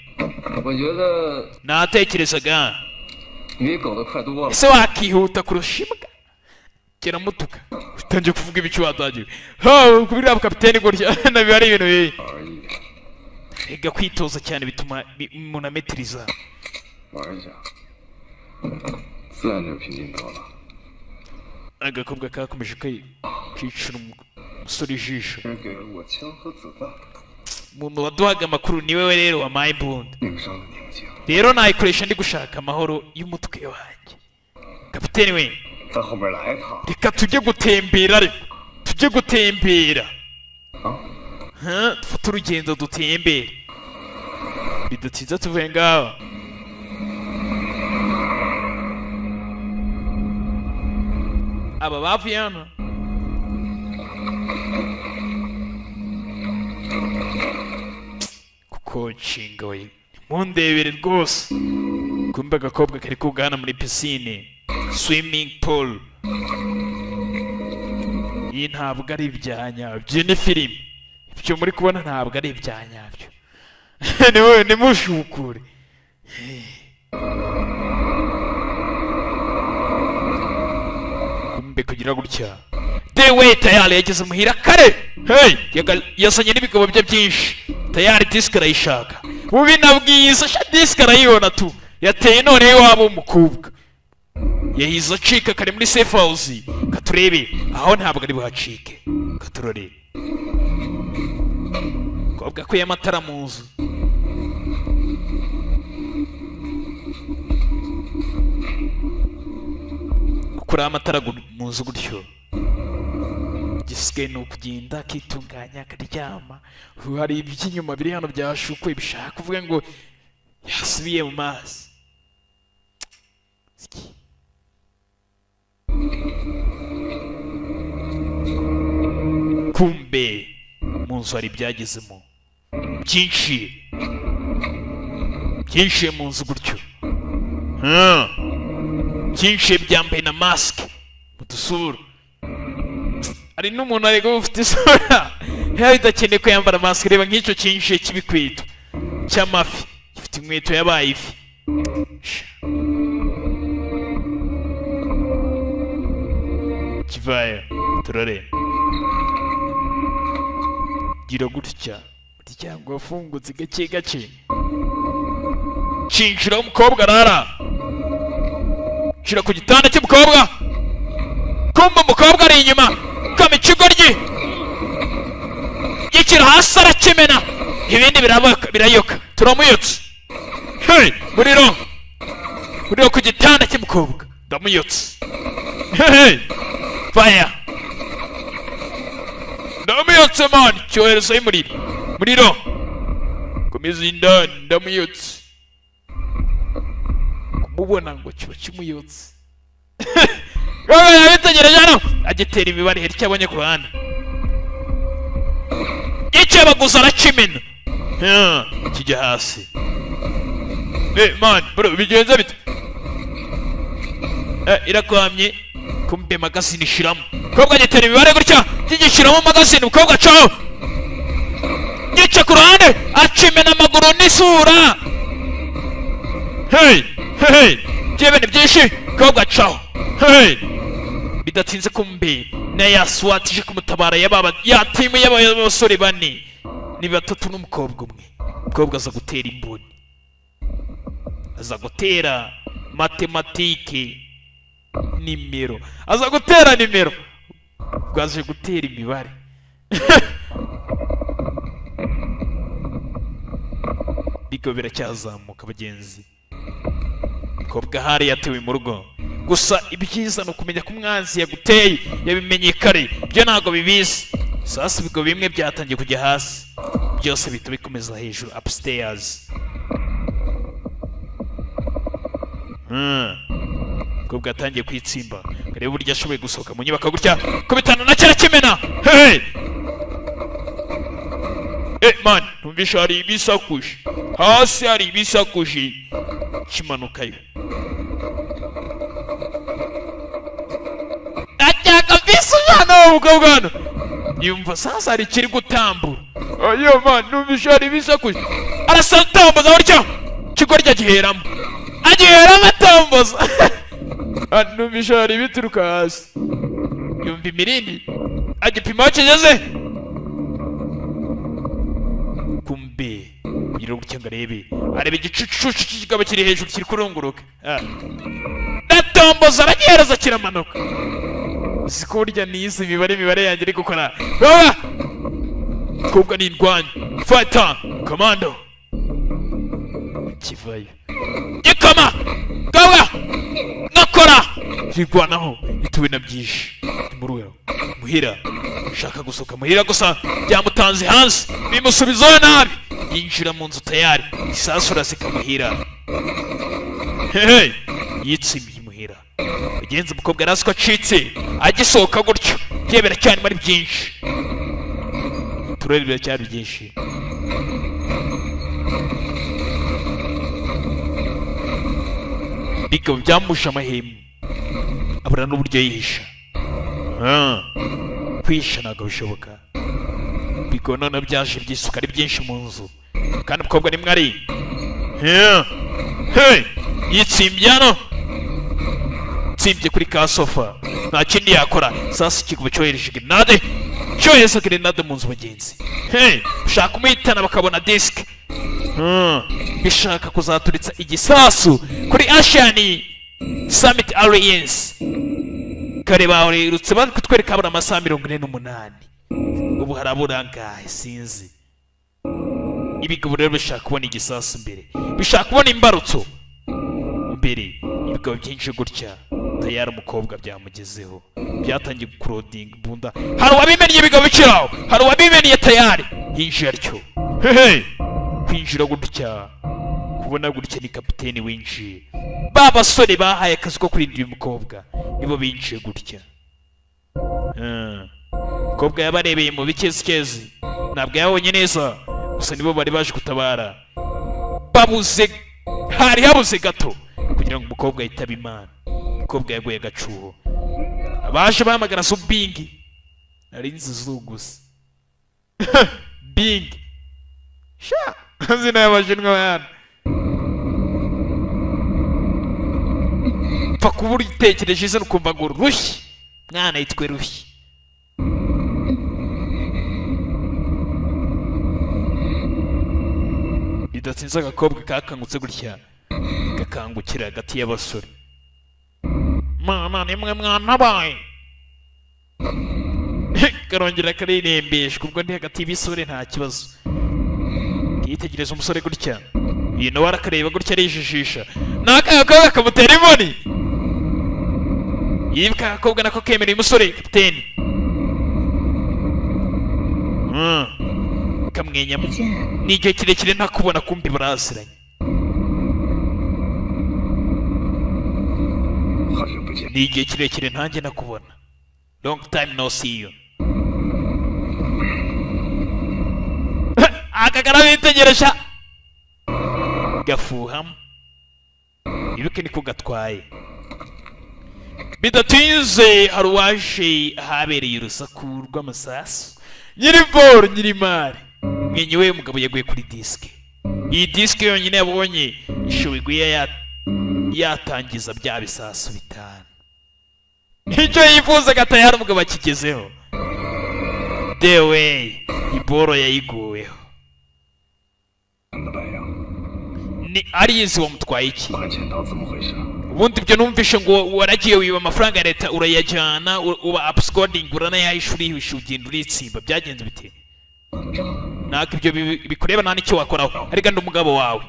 Speaker 3: 我觉得
Speaker 1: natekerezaga
Speaker 3: 你比狗的快多了。
Speaker 1: Ese wakihuta kurusha imbwa? Kiramutuka, utangiye kuvuga ibicu watangiye ha kubira kapiteni gutya, nabiba ari ibintu bibi.
Speaker 6: 而已，
Speaker 1: Rega kwitoza cyane bituma umuntu ametiriza.
Speaker 6: 玩一下，自然就平静多了。
Speaker 1: Agakobwa kakomeje kicira umusore ijisho.
Speaker 6: 人给了我枪和子弹，
Speaker 1: Umuntu waduhaga amakuru ni wewe rero wampaye imbunda.
Speaker 6: 拧上了宁静。
Speaker 1: Rero nayikoresha ndi gushaka amahoro y'umutwe wanjye, kapiteni we.
Speaker 6: 咱后面来一趟。
Speaker 1: Reka tujye gutembera, ariko tujye gutembera.
Speaker 6: 啊！
Speaker 1: Ha, dufate urugendo dutembere, bidatinze tuvuye ngaho. Aba bavuye hano kuko nshinga we ntimundebere rwose. Kumbe agakobwa kari koga hano muri pisine, swimming pool. Iyi ntabwo ari ibya nyabyo, ni filime. Ibyo muri kubona ntabwo ari ibya nyabyo, niwe nimushukure. Kumbe kugira gutya dewe tayari yageze muhira kare. Hey, yazanye n'ibigabo bye byinshi. Tayari disike arayishaka bubi na bwiza sha, disike arayibona tu. Yateye none iwabo w'umukobwa yahize acika kare muri safe house. Katurebe aho ntabwo ari buhacike. Katurore kobwa akuye amatara mu nzu. Gukuraho amatara mu nzu gutyo, igisigaye ni ukugenda akitunganya akaryama. Ubu hari iby'inyuma biri hano byashukuye, bishaka kuvuga ngo yasubiye mu mazi. Siki. Kumbe mu nzu hari ibyagezemo byinshi byinshi mu nzu gutyo. Byinshi byambaye na masike mu dusura. Hari n'umuntu ariko ufite isura yaba idakeneye ko yambara masike. Reba nk'icyo cyinshi cy'ibikweto cy'amafi gifite inkweto yabaye ifi. Sha. Kivayo turore gira gutya, umuryango wafungutse gake gake, cinjira aho umukobwa arara, shira ku gitanda cy'umukobwa. Kumva umukobwa ari inyuma kama ikigoryi gikira hasi arakimena, ibindi birayoka. Turamuyotse. Hey, muriro muriro ku gitanda cy'umukobwa, ndamuyotse. Hey, fire, ndamuyotse man. Cyoherezayo umuriro, muriro komeza indani, ndamuyotse. Kumubona ngo kiba kimuyotse. Wowe yabitegereje hano agitera imibare hari icyo abonye ku ruhande, icyo arakimena. Kijya hasi. Eh man bro, bigenze bite? Irakwamye. Kumbe magazine ishiramo, umukobwa agitera imibare gutya kigishyiramo magazine, umukobwa acaho gica ku ruhande acimena amaguru n'isura. Hey hey, byebene byinshi, umukobwa acaho. Hey, bidatinze kumbe na ya SWAT ije kumutabara yababa ya timu y'abasore bane, ni batatu n'umukobwa umwe. Umukobwa aza gutera imboni, aza gutera matematike nimero, aza gutera nimero, ubwo aje gutera imibare. Bigo biracyazamuka bagenzi. Umukobwa hari yatewe mu rugo. Gusa ibyiza ni ukumenya ko umwanzi yaguteye yabimenye kare, byo ntabwo bibizi. Sasa ibigo bimwe byatangiye kujya hasi, byose bihita bikomeza hejuru upstairs. Umukobwa yatangiye kwitsimba, areba uburyo ashoboye gusohoka mu nyubako gutya, kubitana na kera kimena. Hey! Eh man, Numvisha hari ibisakuje hasi, hari ibisakuje kimanukayo. Acyaka visi umwana w'umukobwa hano yumva sasa hari ikiri gutambura. Ayo man, numvisha hari ibisakuje. Arasa atambuza gutya, ikigoryi agiheramo, agiheramo atambuza. Ah, numvisha hari ibituruka hasi. Yumva imirindi, agipima aho kigeze. Kumbe kugira gutya ngo arebe, arebe igicucucu cy'ikigabo kiri hejuru kiri kurunguruka. Ah. Ndatomboza, aragihereza, kiramanuka. Siko burya nize imibare, imibare yanjye iri gukora baba kobwa ni indwanyi, fighter commando. Kivayo gikoma gabwa nakora kirwanaho ituwe na byinshi. Ni muri uyo muhira shaka gusohoka muhira gusa byamutanze hanze, bimusubizaho nabi. Yinjira mu nzu tayari isasu rasika muhira. Hehe, yitsimbiye muhira. Mugenzi umukobwa yari azi ko acitse agisohoka gutyo. Bye biracyarimo ari byinshi, turere biracyari byinshi. Bigabo byamuje amahemu, abura n'uburyo yihisha. Ah, kwihisha ntabwo bishoboka. Bigo noneho byaje byisuka ari byinshi mu nzu, kandi umukobwa nimwe ari. Yeah. Hey, yitsimbye hano, tsimbye kuri ka sofa, nta kindi yakora. Sasa ikigabo cyohereje grenade, cyohereza grenade mu nzu. Bagenzi, hey, ushaka umuhitana bakabona disike. Bishaka kuzaturitsa igisasu kuri Asian Summit Alliance. Kare baherutse bari kutwereka habura amasaha 48, ubu harabura angahe sinzi. Ibigabo rero bishaka kubona igisasu mbere, bishaka kubona imbarutso mbere. Ibigabo byinshi gutya tayari umukobwa byamugezeho, byatangiye kurodinga imbunda. Hari uwabimennye, ibigabo bikiri aho, hari uwabimennye tayari yinjiye atyo. Hehe, kwinjira gutya, kubona gutya ni kapiteni winjiye. Ba basore bahaye akazi ko kurinda uyu mukobwa nibo binjiye gutya. Ah. Umukobwa yabarebeye mu bikezikezi, ntabwo yabonye neza gusa nibo bari baje gutabara. Babuze, hari habuze gato kugira ngo umukobwa yitabe Imana. Umukobwa yaguye agacuho, abaje bahamagara Zubingi. Nari nzi zu gusa Bingi sha, amazina y'abashinwa yana pfa kuba uritekereje izina ukumva ngo Rushyi, mwana yitwe Rushyi. Bidatinze agakobwa kakangutse gutya, gakangukira hagati y'abasore. Mama, nimwe mwantabaye. Karongera karirembeshwa, ubwo ndi hagati y'ibisore nta kibazo. Yitegereza umusore gutya, uyu nawe arakareba gutya, arijijisha. N'aka gakobwa kamutera imboni. Yibuka agakobwa nako kemereye umusore kapiteni. Kamwenyamo.
Speaker 2: 见。
Speaker 1: Ni igihe kirekire ntakubona. Kumbi baraziranye.
Speaker 6: 好久不见。
Speaker 1: Ni igihe kirekire ntanjye nakubona, long time no see you. Aka karabitegereje, gafuhamo. Ibuke niko gatwaye. Bidatinze hari uwaje ahabereye urusaku rw'amasasu. Nyiri boro, nyiri mari mwenye we mugabo yaguye kuri disike. Iyi disike yonyine yabonye ishoboye guhita yatangiza bya bisasu bitanu. Icyo yifuzaga tayari umugabo akigezeho. Dewe iboro yayiguweho.
Speaker 6: 的白羊，
Speaker 1: Ni arizi wamutwaye iki?
Speaker 6: 快钱到怎么回事？
Speaker 1: Ubundi ibyo numvishe ngo waragiye wiba amafaranga ya leta urayajyana, uba absconding, uranayahisha, urihisha, ugenda uritsimba, byagenze bite?
Speaker 2: 广州，
Speaker 1: Ntabwo ibyo bikureba, nta n'icyo wakoraho, ariko ndi umugabo wawe.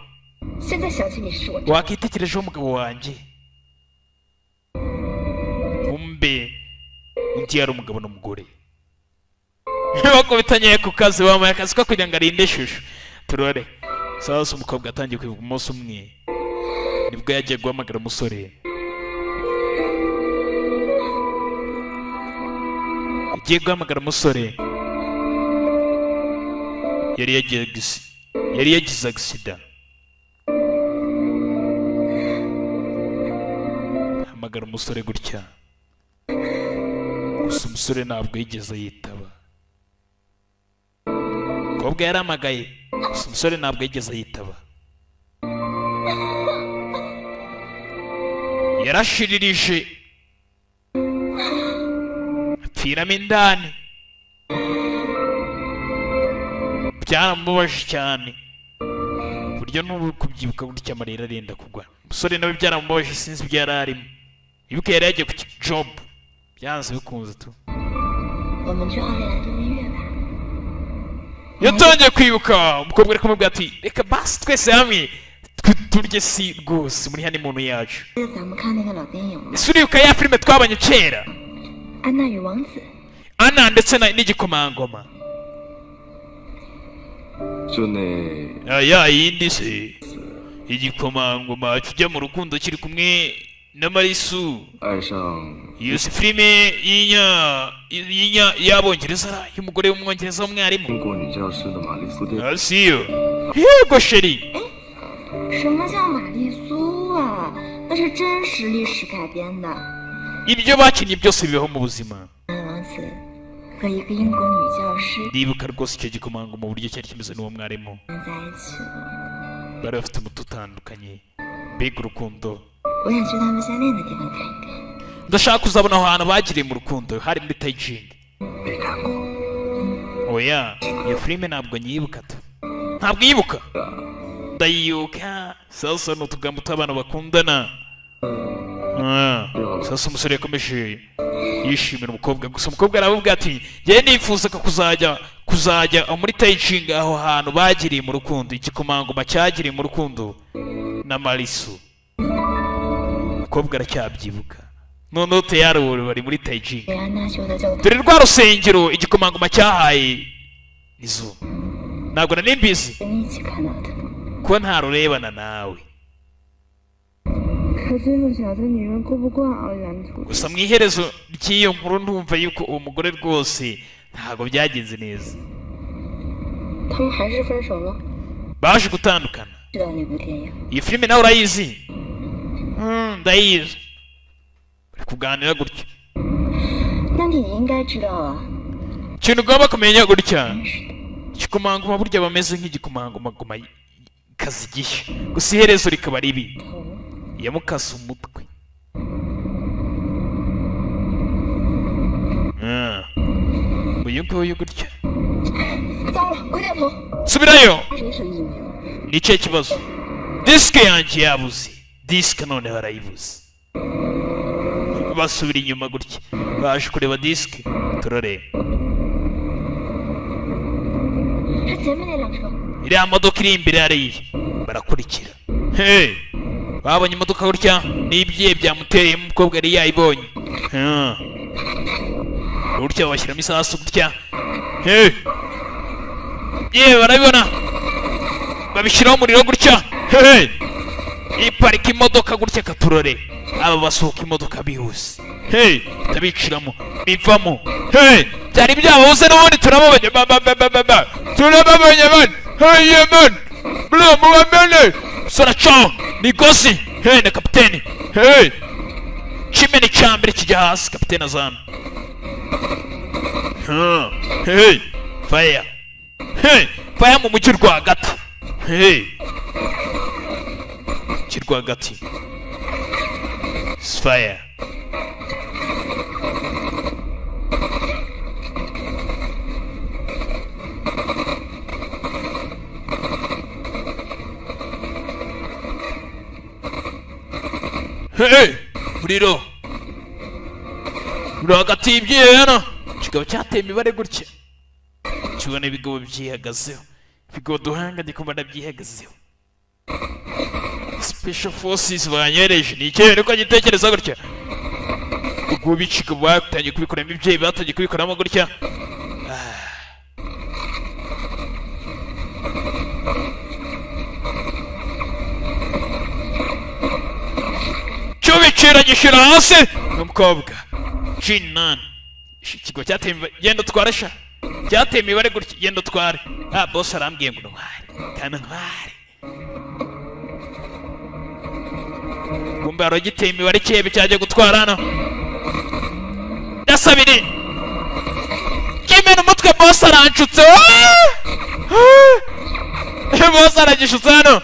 Speaker 2: 现在想起你是我
Speaker 1: Wakitekerejeho umugabo wanjye. Umbe undi yari umugabo n'umugore bakubitanye ku kazi, bamuhaye akazi ko kugira ngo arinde ishusho. Turore sasa umukobwa atangiye kwibuka. Umunsi umwe nibwo yagiye guhamagara umusore, yagiye guhamagara umusore yari yagiye Yari yagize agisida. Hamagara umusore gutya, gusa umusore ntabwo yigeze yitaba. Umukobwa yaramagaye, gusa umusore ntabwo yigeze yitaba. Yarashiririje apfiramo indani. Byaramubabaje cyane, buryo n'ubu kubyibuka gutya amarira arenda kugwa. Umusore nawe byaramubabaje, sinzi ibyo yari arimo. Ibuka yari yagiye ku job, byanze bikunze tu.
Speaker 2: 我们去奥利兰度蜜月吧。
Speaker 1: Yatangiye kwibuka umukobwa ari kumubwira ati reka basi twese hamwe turye si rwose muri honeymoon yacu.
Speaker 2: 是咱们看那个老电影吗？
Speaker 1: Ese uribuka ya filime twabonye kera?
Speaker 2: 安娜与王子。
Speaker 1: Anna ndetse n'igikomangoma.
Speaker 6: 就那
Speaker 1: Ya yindi se, igikomangoma kijya mu rukundo kiri kumwe na Marisu.
Speaker 6: 爱上
Speaker 1: Iyo si filime y'inya y'inya y'abongereza, y'umugore w'umwongereza w'umwarimu?
Speaker 6: 英国女教师的玛丽苏电
Speaker 1: Ah, siyo, yego chérie.
Speaker 2: 什么叫玛丽苏啊？那是真实历史改编的。
Speaker 1: Ibyo bakinnye byose bibaho mu buzima.
Speaker 2: 王子和一个英国女教师
Speaker 1: Ndibuka rwose icyo gikomangoma uburyo cyari kimeze n'uwo mwarimu.
Speaker 2: 在一起了。
Speaker 1: Bari bafite umuto utandukanye, mbega urukundo!
Speaker 2: 我想去他们相恋的地方看一看。
Speaker 1: Ndashaka kuzabona aho hantu bagiriye mu rukundo, hari muri Taijing.
Speaker 6: 没看过。
Speaker 1: Oya, iyo filime ntabwo nyibuka tu, ntabwo yibuka, ndayibuka. Sasa ni utugambo tw'abantu bakundana. Ah, sasa umusore yakomeje yishimira umukobwa, gusa umukobwa aramubwira ati njyewe nifuzaga kuzajya muri Taijing, aho hantu bagiriye mu rukundo, igikomangoma cyagiriye mu rukundo na Marisu. Umukobwa aracyabyibuka. Noneho teyari ubu bari muri Taijing.
Speaker 2: 维安娜修的教堂。
Speaker 1: Dore rwa rusengero igikomangoma cyahaye izuba, ntabwo nari mbizi
Speaker 2: 跟你一起看到的。
Speaker 1: ko ntarurebana nawe.
Speaker 5: 可这个小子女人过不惯奥兰图。
Speaker 1: Gusa mu iherezo ry'iyo nkuru ndumva yuko uwo mugore rwose ntabwo byagenze neza.
Speaker 2: 他们还是分手了。
Speaker 1: Baje gutandukana.
Speaker 2: 知道那部电影？
Speaker 1: Iyi filime nawe urayizi? Ndayizi. Bari kuganira gutya.
Speaker 2: 那你应该知道啊。
Speaker 1: Ikintu ugomba kumenya gutya, igikomangoma burya bameze nk'igikomangomagoma kazi gishya, gusa iherezo rikaba ribi. Yamukase umutwe. Uyu nguyu gutya.
Speaker 2: 糟了，快点跑！
Speaker 1: Subirayo.
Speaker 2: 谁手机没有？
Speaker 1: Ni ikihe kibazo? Disike yanjye yabuze. Disike noneho arayibuze. Basubira inyuma gutya, baje kureba disike, turareba.
Speaker 2: 是前面那辆车。
Speaker 1: Iriya modoka iri imbere hariya, barakurikira. Hey! Babonye imodoka gutya n'ibyiye byamuteye, umukobwa yari yayibonye. Gutya bashyiramo isasu gutya. Hey! Yewe, barabibona, babishyiraho umuriro gutya. Hey! Iparika imodoka gutya katurore, aba basohoka imodoka bihuse. Hey! Tabiciramo bivamo. Hey! Byari byababuze n'ubundi. Turababonye ba ba ba ba ba ba, turababonye man. Hey man, bro, mubamene sora cho migozi. Hey, na kapiteni. Hey, kimene cya mbere kijya hasi, kapiteni azana. Huh. Hey, fire. Hey, fire mu mujyi rwagati. Hey, mujyi rwagati. It's fire. Hey, muriro uri hagati y'ibyihe hano, kikaba cyateye imibare gutya, kibona ibigabo byihagazeho, ibigo duhanga ndikumva byihagazeho. Special forces banyereje ni icyemezo niko gitekereza gutya. Ubwo bicika batangiye kubikoramo, ibyeyi batangiye kubikoramo gutya. Ah. Cyubicira gishyira hasi n'umukobwa Jinan. Ikigo cyateye imibare, genda utware sha, cyateye imibare gutya, genda utware. Ah, boss arambwiye ngo ntware. Kantware. Kumbe hari ugiteye imibare, ikihebe cyajya gutwara hano. Yasabiri kimena umutwe, boss aranshutse. Boss aragishutse hano,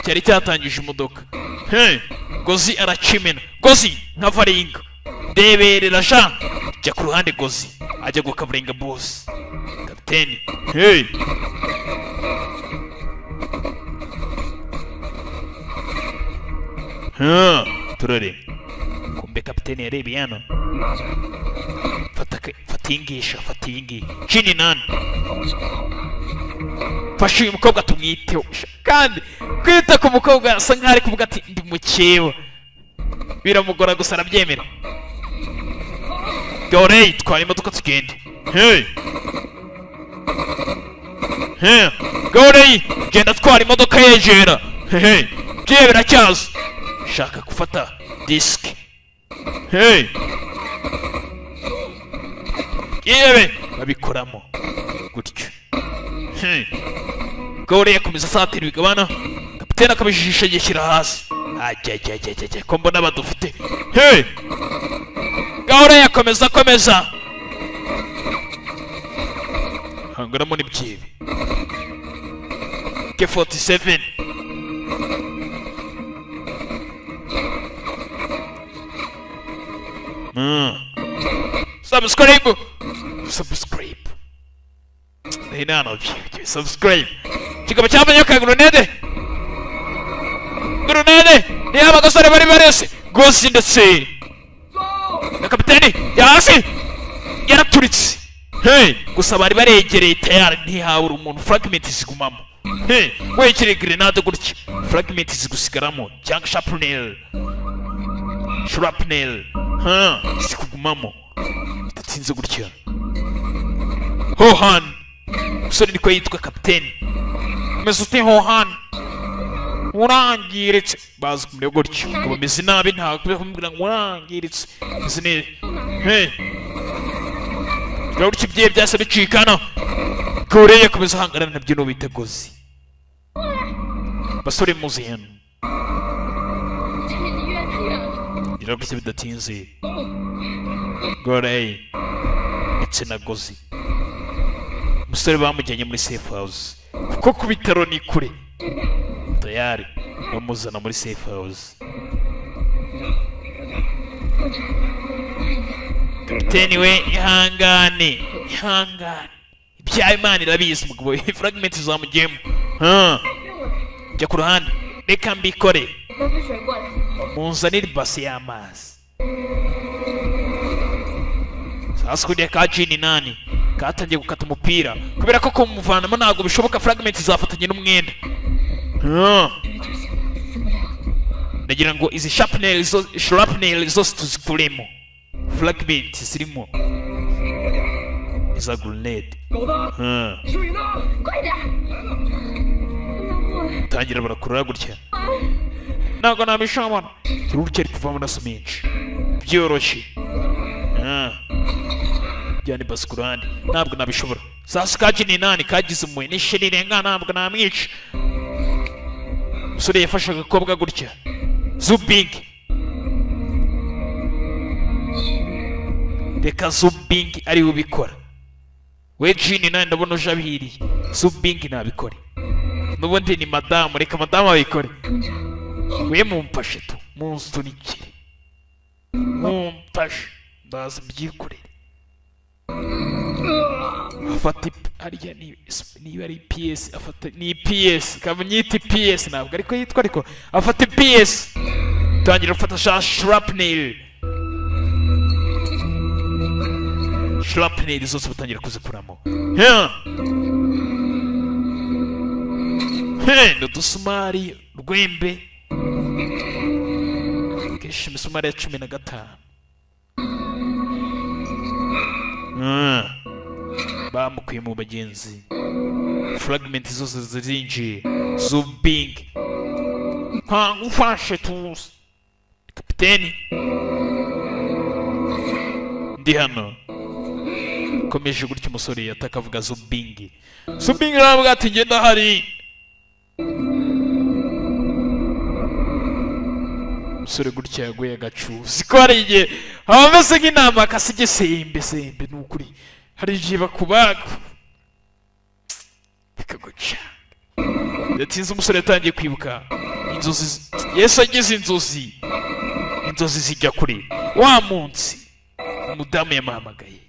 Speaker 1: cyari cyatangije imodoka. Hey, Gozi aracimena. Gozi nka varinga ndeberera sha, jya ku ruhande. Gozi ajya gukavaringa boss kapiteni. Hey, huh, turore. Kumbe kapiteni yarebeye hano. Fata iyi ngiyi sha, fata iyi ngiyi chini nani.
Speaker 3: 帮我找个好的。
Speaker 1: Fasha uyu mukobwa tumwiteho sha. Kandi kwita ku mukobwa asa nkaho ari kuvuga ati ndi mukeba, biramugora gusa arabyemera. Dore twara imodoka tugende. Hey, hey, Gorey, genda twara imodoka yegera. Hey, bye biracyaza, shaka gufata disike. Hey, yewe babikoramo gutyo. Hey. Gore yakomeza asatira ibigabana, kapitene akabijisha agishyira hasi. Ajya ko mbona badufite. Hey, Gore yakomeza akomeza hangaramo n'ibyibi K47. Subscribe, subscribe. Nano subscribe. Kikaba cyamenye ka grenade. Grenade ni abagasore bari barese gosi ndetse na kapiteni yasi yaraturitse. Hey, gusa bari baregereye tayari, ntihabura umuntu, fragment zigumamo. Hey, wekereye grenade gutya fragment zigusigaramo cyangwa shrapnel, shrapnel ha zikugumamo bidatinze gutya. Hohan, umusore niko yitwa, kapiteni umeze ute Hohan? Urangiritse, bazi kumureba gutyo ngo bameze nabi, ntabwo kumubwira ngo urangiritse, meze neza. Hey, gutya ibyihe byase bicikana. Koreya akomeza ahangana nabyo n'ubita Gozi. Basore muzi hano.
Speaker 2: 这离医院太远了。
Speaker 1: Gira gutya bidatinze, Gorey ndetse na Gozi, umusore bamujyanye muri safe house kuko ku bitaro ni kure. Tayari bamuzana muri safe house. Kapiteni we, ihangane, ihangane, ibya Imana irabizi. Umugabo fragment zamugiyemo. Huh. Jya ku ruhande, reka mbikore.
Speaker 2: 拿杯水过来。
Speaker 1: Munzanire ibase y'amazi. Sasa kuriya ka jini nani katangiye gukata umupira kubera ko kumuvanamo ntabwo bishoboka, fragment zafatanye n'umwenda. Ah.
Speaker 2: 死不了。
Speaker 1: Ndagira ngo izi shrapnel shrapnel zose tuzikuremo, fragment zirimo iza grenade.
Speaker 3: 狗子，
Speaker 1: Ah.
Speaker 3: 水呢？
Speaker 2: 快点！拿过来。
Speaker 1: Tangira barakurura gutya, ntabwo nabishobora. Gutya ari kuvamo amaraso menshi byoroshye. Ah. Jyana ibasi ku ruhande, ntabwo nabishobora. Sasa kaji ni nani kagize impuhwe n'isheri rirenga, ntabwo namwica. Umusore yafashe agakobwa gutya, Zubing. Reka Zubing ariwe ubikora. We jini nawe ndabona uje abihiriye. Zubing nabikore, n'ubundi ni madamu, reka madamu abikore. We mumfashe tu, munsunikire, mumfashe, ndaza mbyikorere. Afata harya niba ari PS, afata ni PS kamyita PS, ntabwo ariko yitwa, ariko afata PS, tangira gufata sha shrapnel, shrapnel zose batangira kuzikuramo. Yeah. Hey, ni udusumari rwembe kenshi, imisumari ya 15. Bamukuye mu bagenzi, fragment zose zirinjiye. Zubing ufashe tuzi kapiteni ndi hano. Komeje gutya umusore yataka avuga Zubing, Zubing aravuga ati ngenda hari Umusore gutya yaguye agacuzi ko hari igihe aba ameze nk'intama akasige sembe sembe. Ni ukuri, hari igihe bakubaga bikagucanga. Yatinze, umusore yatangiye kwibuka inzozi. Yesu agize inzozi, inzozi zijya kure. Wa munsi umudamu yamuhamagaye,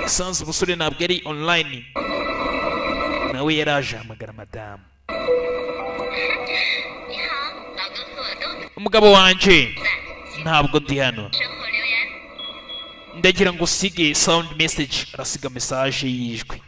Speaker 1: yasanze umusore ntabwo ari online. Nawe yaraje ahamagara madamu.
Speaker 2: 你好，老公和我都
Speaker 1: Umugabo wanje, ntabwo ndi hano.
Speaker 2: 生活留言。
Speaker 1: Ndagira ngo usige sound message. Arasiga message y'ijwi.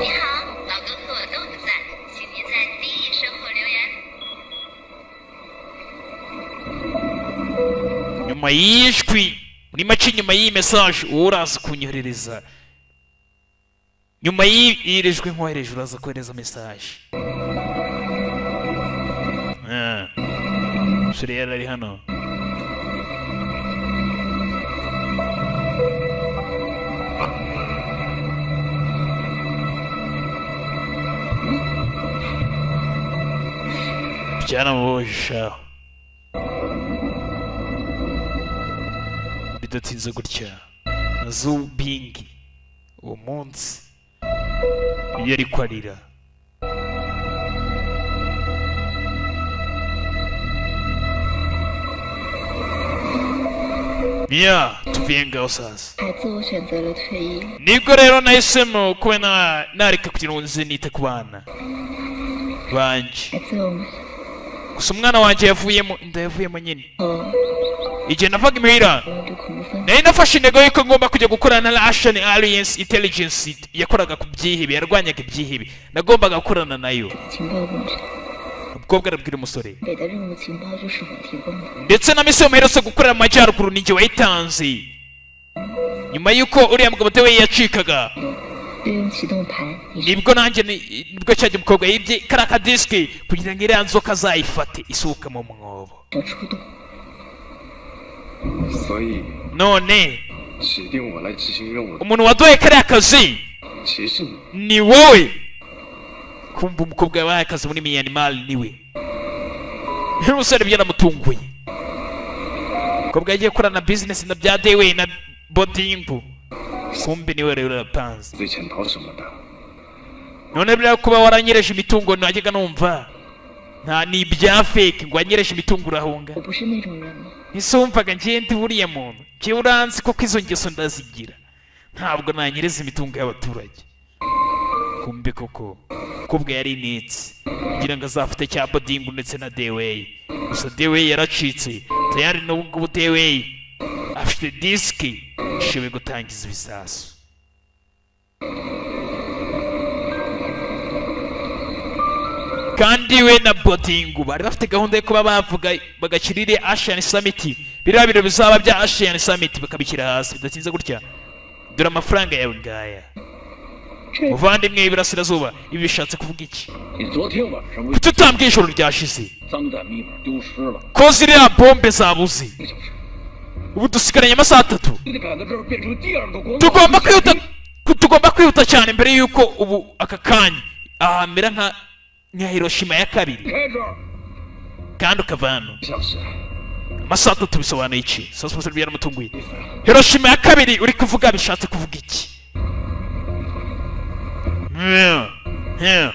Speaker 2: 你好，老公和我都不在，请您在第一生活留言。
Speaker 1: Nyuma y'ijwi, muri make nyuma y'iyi message, wowe uraza kunyoherereza. Nyuma y'iri jwi nkohereje, uraza kohereza message. Ah. Umusore yari ari hano. Byaramubabaje shaho. Bidatinze gutya, Zubingi uwo munsi yari kwarira. Mia tuvuye ngaho sasa.
Speaker 2: 孩子，我选择了退役。
Speaker 1: Nibwo rero nahisemo kuba nareka kugira ngo nze nite ku bana banje.
Speaker 2: 孩子，我们
Speaker 1: Gusa umwana wanjye yavuyemo inda, yavuyemo nyine.
Speaker 2: 哦，
Speaker 1: Igihe navaga imuhira,
Speaker 2: 我对恐怖分子
Speaker 1: nari nafashe intego y'uko ngomba kujya gukorana na Russian Alliance Intelligence yakoraga ku byihebe, yarwanyaga ibyihebe. Nagombaga gukorana nayo.
Speaker 2: 情报工作，
Speaker 1: Umukobwa arabwira umusore.
Speaker 2: 给的任务情报就是我提供的。
Speaker 1: Ndetse na misiyo muherutse gukorera mu majyaruguru ninjye wayitanze, nyuma y'uko uriya mugabo Tewe yacikaga.
Speaker 2: 利用启动盘，你是
Speaker 1: Nibwo nanjye nibwo cyajya umukobwa yibye kariya kadisike kugira ngo iriya nzoka azayifate isohoka mu mwobo.
Speaker 2: 的出动。
Speaker 6: 所以
Speaker 1: None
Speaker 6: 指定我来执行任务的
Speaker 1: umuntu waduhaye kariya kazi
Speaker 6: 其实是你。
Speaker 1: ni wowe. Kumva umukobwa yabahaye akazi muri Myanmar niwe. Umusore byaramutunguye. Umukobwa yagiye gukorana business na bya Dewe na Bodingu, kumbe niwe rero yapanze.
Speaker 6: 最潜逃什么的，
Speaker 1: None buriya kuba waranyereje imitungo, najyaga numva nta ni ibya fake, ngo wanyereje imitungo urahunga.
Speaker 2: 我不是那种人吗？
Speaker 1: Ese wumvaga njyewe ndi buriya muntu? Njyewe uranzi koko, izo ngeso ndazigira, ntabwo nanyereza imitungo y'abaturage. Kumbe koko umukobwa yari initse kugira ngo azafate cya Bodingu ndetse na Deweyi. Gusa Deweyi yaracitse tayari. N'ubu ngubu Deweyi afite disiki ishoboye gutangiza ibisasu. Kandi we na Bodingu bari bafite gahunda yo kuba bavuga bagashyira iriya Asian Summit, biriya biro bizaba bya Asian Summit, bakabishyira hasi. Bidatinze gutya, dore amafaranga yawe ngaya.
Speaker 2: 这
Speaker 1: Muvandimwe w'iburasirazuba, ibi bishatse kuvuga iki?
Speaker 3: 你昨天晚上为
Speaker 1: Kuki utambwiye ijoro ryashize
Speaker 3: 脏弹密码丢失了，
Speaker 1: ko ziriya bombe zabuze?
Speaker 3: 一个小时，
Speaker 1: Ubu dusigaranye amasaha 3.
Speaker 3: 你得赶到这儿变成第二个广岛。
Speaker 1: Tugomba kwihuta, tugomba kwihuta cyane mbere y'uko ubu aka kanya ahamera nka Hiroshima ya kabiri.
Speaker 3: 开这儿，
Speaker 1: Kandi ukava hano.
Speaker 3: 小时，
Speaker 1: Amasaha 3 bisobanuye iki? Sasa umusore byaramutunguye. Hiroshima ya kabiri uri kuvuga bishatse kuvuga iki? Yeah.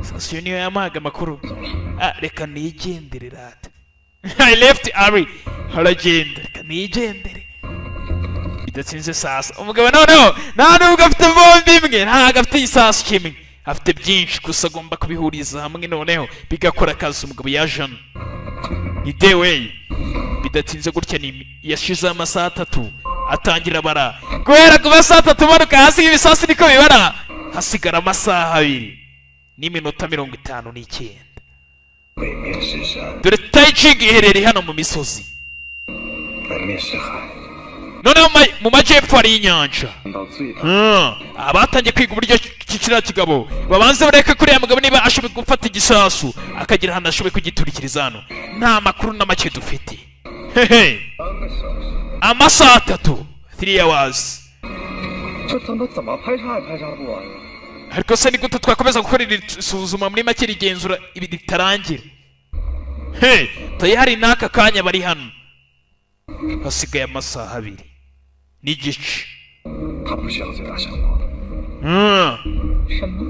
Speaker 1: Sasa iyo niyo yamuhaga amakuru. Ah, reka nigendere rata. I left Ari, aragenda, reka nigendere. Bidatsinze sasa, umugabo noneho nta nubwo afite bombe imwe, ntabwo afite igisasu kimwe, afite byinshi, gusa agomba kubihuriza hamwe noneho bigakora akazi. Umugabo yaje hano ni Deweyi. Bidatinze gutya, ni yashizeho amasaha 3, atangira abara guhera ku masaha 3 umanuka hasi y'ibisasu niko bibara. Hasigara amasaha 2 n'iminota 59.
Speaker 6: 北面是山，
Speaker 1: Dore Tayicing iherereye hano mu misozi.
Speaker 6: 南面是海，
Speaker 1: Noneho mu majyepfo hari inyanja.
Speaker 6: 看到最大
Speaker 1: Abatangiye kwiga uburyo kiriya kigabo babanze bareke kuriya mugabo niba ashoboye gufata igisasu akagira ahantu ashoboye kugiturikiriza hano. Nta makuru na make dufite. Hehe.
Speaker 3: 3个小时，
Speaker 1: Amasaha 3, 3 hours.
Speaker 3: 这他妈怎么排查也排查不完啊！
Speaker 1: Ariko se ni gute twakomeza gukora iri suzuma, muri make rigenzura ibi ritarangira? He, tayari n'aka kanya bari hano, hasigaye amasaha 2 n'igice.
Speaker 6: 他不需要最大项目。
Speaker 2: 什么？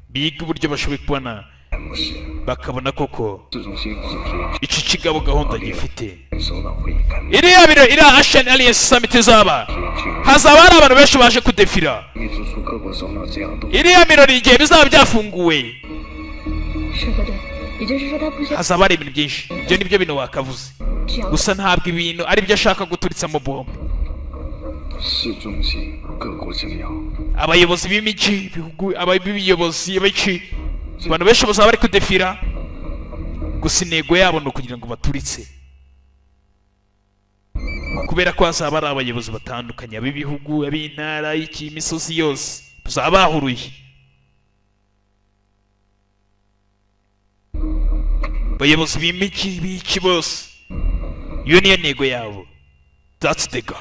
Speaker 1: Biga uburyo bashoboye kubona
Speaker 6: 模式，
Speaker 1: bakabona koko
Speaker 6: 市中心组织
Speaker 1: iki kigabo gahunda gifite.
Speaker 6: 首脑会议开幕，
Speaker 1: Iriya biro, iriya Asian Alliance Summit izaba,
Speaker 6: 去
Speaker 1: hazaba hari abantu benshi baje kudefira.
Speaker 6: 预支出各国首脑这样都
Speaker 1: Iriya birori igihe bizaba byafunguwe,
Speaker 2: 说的对，也就是说他不需要
Speaker 1: hazaba hari ibintu byinshi. Ibyo ni byo bintu wakavuze.
Speaker 2: 只要
Speaker 1: Gusa ntabwo ibintu ari byo ashaka guturitsamo bombe.
Speaker 6: 市中心各国政要
Speaker 1: Abayobozi b'imijyi, ibihugu, abayobozi b'iki, abantu benshi bazaba bari kudefira. Gusa intego yabo ni ukugira ngo baturitse, kubera ko hazaba ari abayobozi batandukanye, ab'ibihugu, ab'intara, iki, imisozi yose bazaba bahuruye, abayobozi b'imijyi, b'iki bose. Iyo niyo ntego yabo, that's the goal.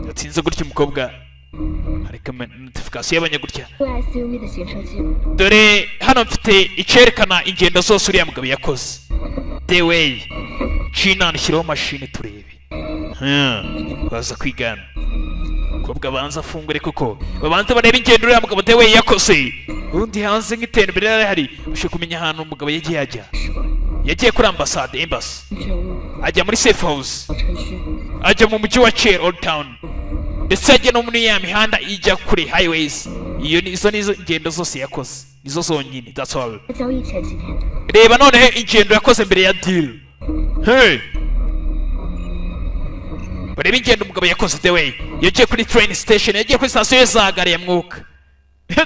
Speaker 1: Yatsinze gutya umukobwa, hareka notification y'abanya gutya.
Speaker 2: SUV 的行车记录，
Speaker 1: Dore hano mfite icyerekana ingendo zose uriya mugabo yakoze. The way China, shyiraho mashini turebe. Baza kwigana umukobwa, abanza afungure kuko babanza barebe ingendo uriya mugabo The Way yakoze. Urundi hanze nk'iterambere rihari, bashobora kumenya ahantu umugabo yagiye ajya. Yagiye kuri ambasade, embassy,
Speaker 5: 觉悟
Speaker 1: ajya muri safe house,
Speaker 5: 程序，
Speaker 1: ajya mu mujyi wa Chair Old Town, ndetse ajya no muri ya mihanda ijya kure, highways. Iyo ni izo, nizo ingendo zose yakoze, nizo zonyine, that's all.
Speaker 2: 交易前几天，
Speaker 1: Reba noneho ingendo yakoze mbere ya deal. Hey, bareba ingendo umugabo yakoze. The Way yagiye kuri train station, yagiye kuri sitasiyo za gari ya mwuka.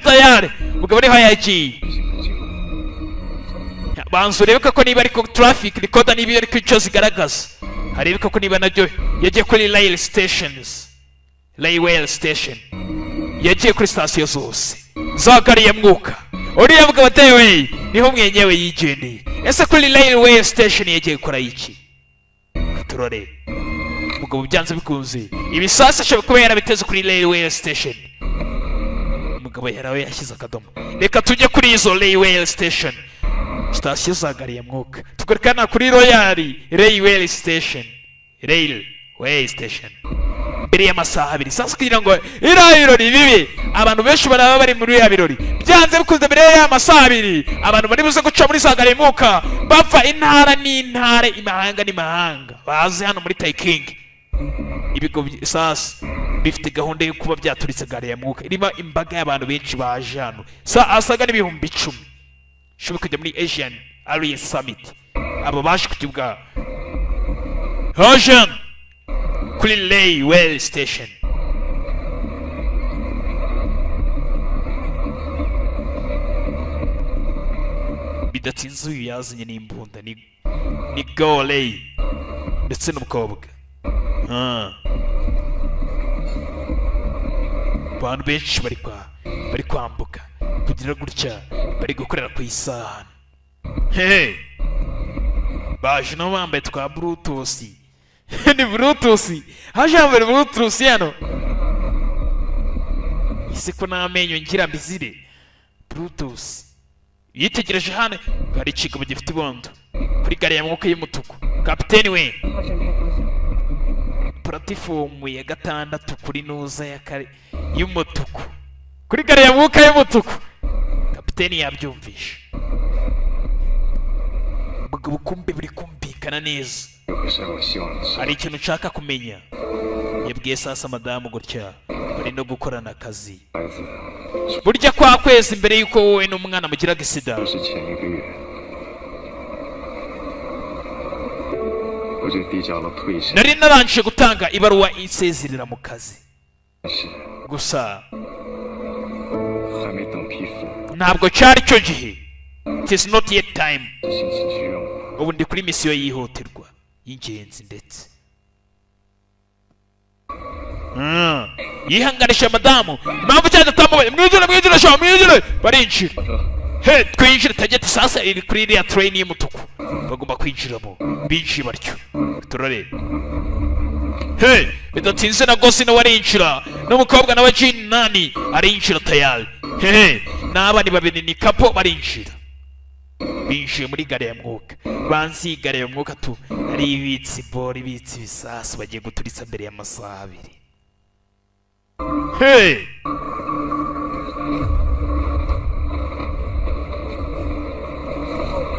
Speaker 1: Tayari umugabo niho yagiye.
Speaker 6: 行车记录，
Speaker 1: Banza urebe ko niba ariko traffic recorder, niba ariko icyo zigaragaza, harebe koko niba nabyo. Yagiye kuri rail stations, railway station, yagiye kuri sitasiyo zose za gari ya mwuka. Uriya mugabo atewe niho mwenyewe yigendeye. Ese kuri railway station yagiye gukora iki? Katurore, umugabo byanze bikunze ibisasu ashobora kuba yarabiteze kuri railway station. Umugabo yarawe yashyize akadomo. Reka tujye kuri izo railway station, sitasiyo za gari ya mwuka. Tugarukana kuri royal railway station, railway station, mbere y'amasaha 2. Sasa kugira ngo iriya birori bibe, abantu benshi baraba bari muri iriya birori. Byanze bikunze mbere y'aya masaha 2 abantu bari buze guca muri za gari ya mwuka, bava intara n'intara, imahanga n'imahanga, baze hano muri Tayikingi. Ibigo sasa bifite gahunda yo kuba byaturitse gari ya mwuka irimo imbaga y'abantu benshi baje hano, sa asaga n'10,000 ushobora kujya muri Asian Alliance Summit. Aba baje kujya ubwabo Asian kuri Railway Station. Bidatinze uyu yazanye n'imbunda, ni Goley ndetse n'umukobwa. Abantu benshi bari kwambuka kugira gutya, bari gukorera ku isahani. Hehe, baje nabo bambaye twa Bluetooth. Ni Bluetooth, haje yambaye Bluetooth hano. Ese ko n'amenyo ngira mbizire Bluetooth? Yitegereje hano hari ikigabo gifite ibondo kuri gari ya mwuka y'umutuku. Kapiteni we,
Speaker 5: 号站台方向。
Speaker 1: Puratifomu ya gatandatu kuri nuza ya kare y'umutuku, kuri gari ya mwuka y'umutuku. Kapiteni yabyumvishe. Ubwo bukumbi buri kumvikana neza.
Speaker 6: 有个事儿我希望你知道
Speaker 1: Hari ikintu nshaka kumenya, yabwiye sasa madamu gutya, bari no gukorana akazi.
Speaker 6: 孩子
Speaker 1: Burya kwa kwezi mbere y'uko wowe n'umwana mugiraga sida,
Speaker 6: 就是前一个月，我就递交了退休
Speaker 1: nari narangije gutanga ibaruwa insezerera mu kazi.
Speaker 6: 是
Speaker 1: Gusa
Speaker 6: 还没等批复，
Speaker 1: ntabwo cyari cyo gihe, it is not yet time.
Speaker 6: 执行紧急任务。
Speaker 1: Ubu ndi kuri misiyo yihutirwa y'ingenzi ndetse Yihanganisha madamu impamvu cyane atamubonye. Mwinjire, mwinjire sha, mwinjire. Barinjira. He, twinjire. Target sasa iri kuri iriya train y'umutuku bagomba kwinjiramo. Binjiye batyo, turareba. He, bidatinze na Gosi nawe arinjira, n'umukobwa nawe Jean Nani arinjira tayari. Hehe, n'abandi babiri ni couple barinjira. Binjiye muri gare ya mwuka. Banzi iyi gare ya mwuka tu ari ibitse boro, ibitse ibisasu bagiye guturitsa mbere y'amasaha 2. Hey!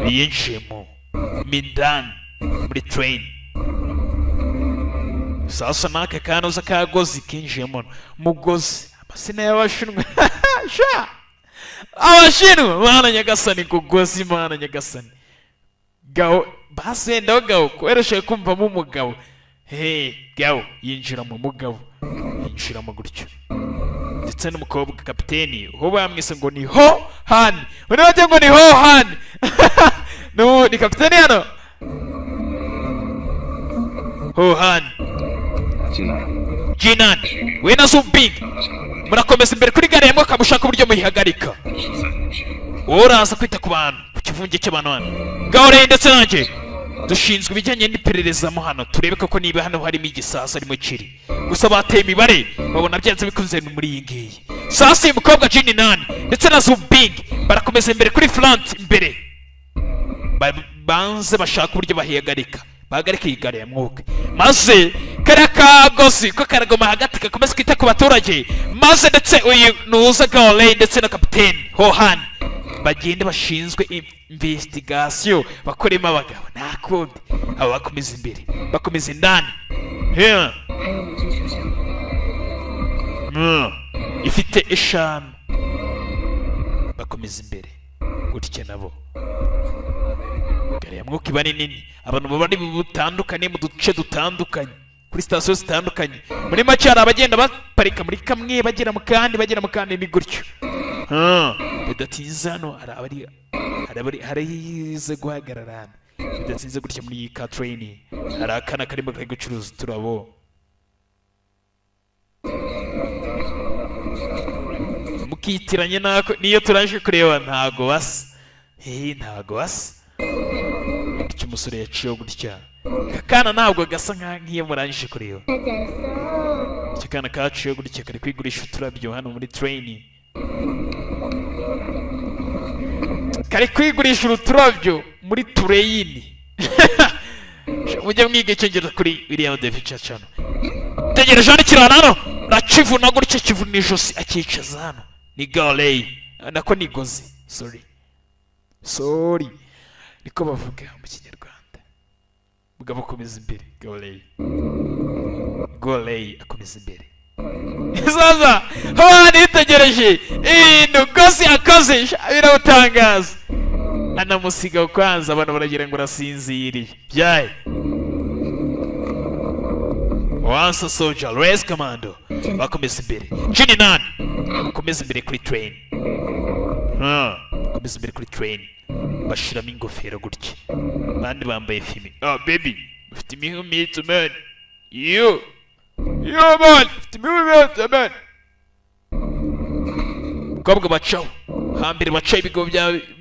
Speaker 1: Binjiyemo mindani muri train. Sasa n'aka kanuza kagozi kinjiyemo mugozi, amazina y'Abashinwa sha, Abashinwa, Mana nyagasani, kugozi, Mana nyagasani. Gao basi wenda gao kubera ushaka kumvamo umugabo. Hey, gao yinjira mu mugabo, yinjiramo gutyo, ndetse n'umukobwa kapiteni ho bamwise ngo ni Ho Han. Undi bagira ngo ni Ho Han. No, ni kapiteni hano Ho Han.
Speaker 6: 进来。
Speaker 1: Jinan, we na Zumbing murakomeza imbere kuri gare ya mwuka, mushaka uburyo muyihagarika. Wowe uraza kwita ku bantu, ku kivunge cy'abantu hano. Gaho ndetse nanjye dushinzwe ibijyanye n'iperereza mo hano, turebe koko niba hano harimo igisasu arimo kiri. Gusa bateye imibare babona byanze bikunze ni muri iyi ngiyi. Sasa uyu mukobwa Jini Nani ndetse na Zumbing barakomeza imbere kuri front imbere, banze bashaka uburyo bahihagarika, bahagarika iyi gare ya mwuka, maze kariya kagozi ko karagoma hagati gakomeza kwita ku baturage, maze ndetse uyu nuza Gaoley ndetse na kapiteni Hohan bagende bashinzwe investigation bakoremo abagabo. Nta kundi, aba bakomeza imbere, bakomeza indani. Yeah.
Speaker 5: 还有5节车厢。
Speaker 1: Ifite 5, bakomeza imbere gutya nabo. Gari ya mwuka iba ni nini, abantu baba ari butandukanye mu duce dutandukanye, kuri sitasiyo zitandukanye. Muri make hari abagenda baparika muri kamwe, bagera mu kandi, bagera mu kandi, ni gutyo. Bidatinze hano hari abari, hari abari, harize guhagarara hano. Bidatinze gutya muri iyi ka train hari akana karimo kari gucuruza uturabo. Mukitiranye nako niyo turaje kureba ntago basa. Hey, ntago basa. Gutya umusore yaciyeho gutya. Aka kana ntabwo gasa nk'iyo murangije kureba. Iki kana kaciyeho gutya kari kwigurisha uturabyo hano muri train. Kari kwigurisha uturabyo muri train. Mujye mwiga icyongereza kuri William David Channel. Tegereje hano ikirana hano. Rakivuna gutya, kivuna ijosi, akicaza hano. Ni Gaoley, nako ni Gozi, sorry. Sorry. Niko bavuga mu Kinyarwanda. Mugabo akomeza imbere, Gaoley. Gaoley akomeza imbere. Sasa hano yitegereje ibintu Gozi akoze, biramutangaza. Anamusiga kwanza, abantu baragira ngo arasinziriye. Byaye. Once a soldier, raise commando. Bakomeza imbere. Jini Nani. Bakomeza imbere kuri train. Bakomeza imbere kuri train. Bashiramo ingofero gutya. Abandi bambaye fimi. Oh baby, ufite imihumetso man. Yo. Yo man, ufite imihumetso man. Mukobwa bacaho. Hambere bacaho ibigo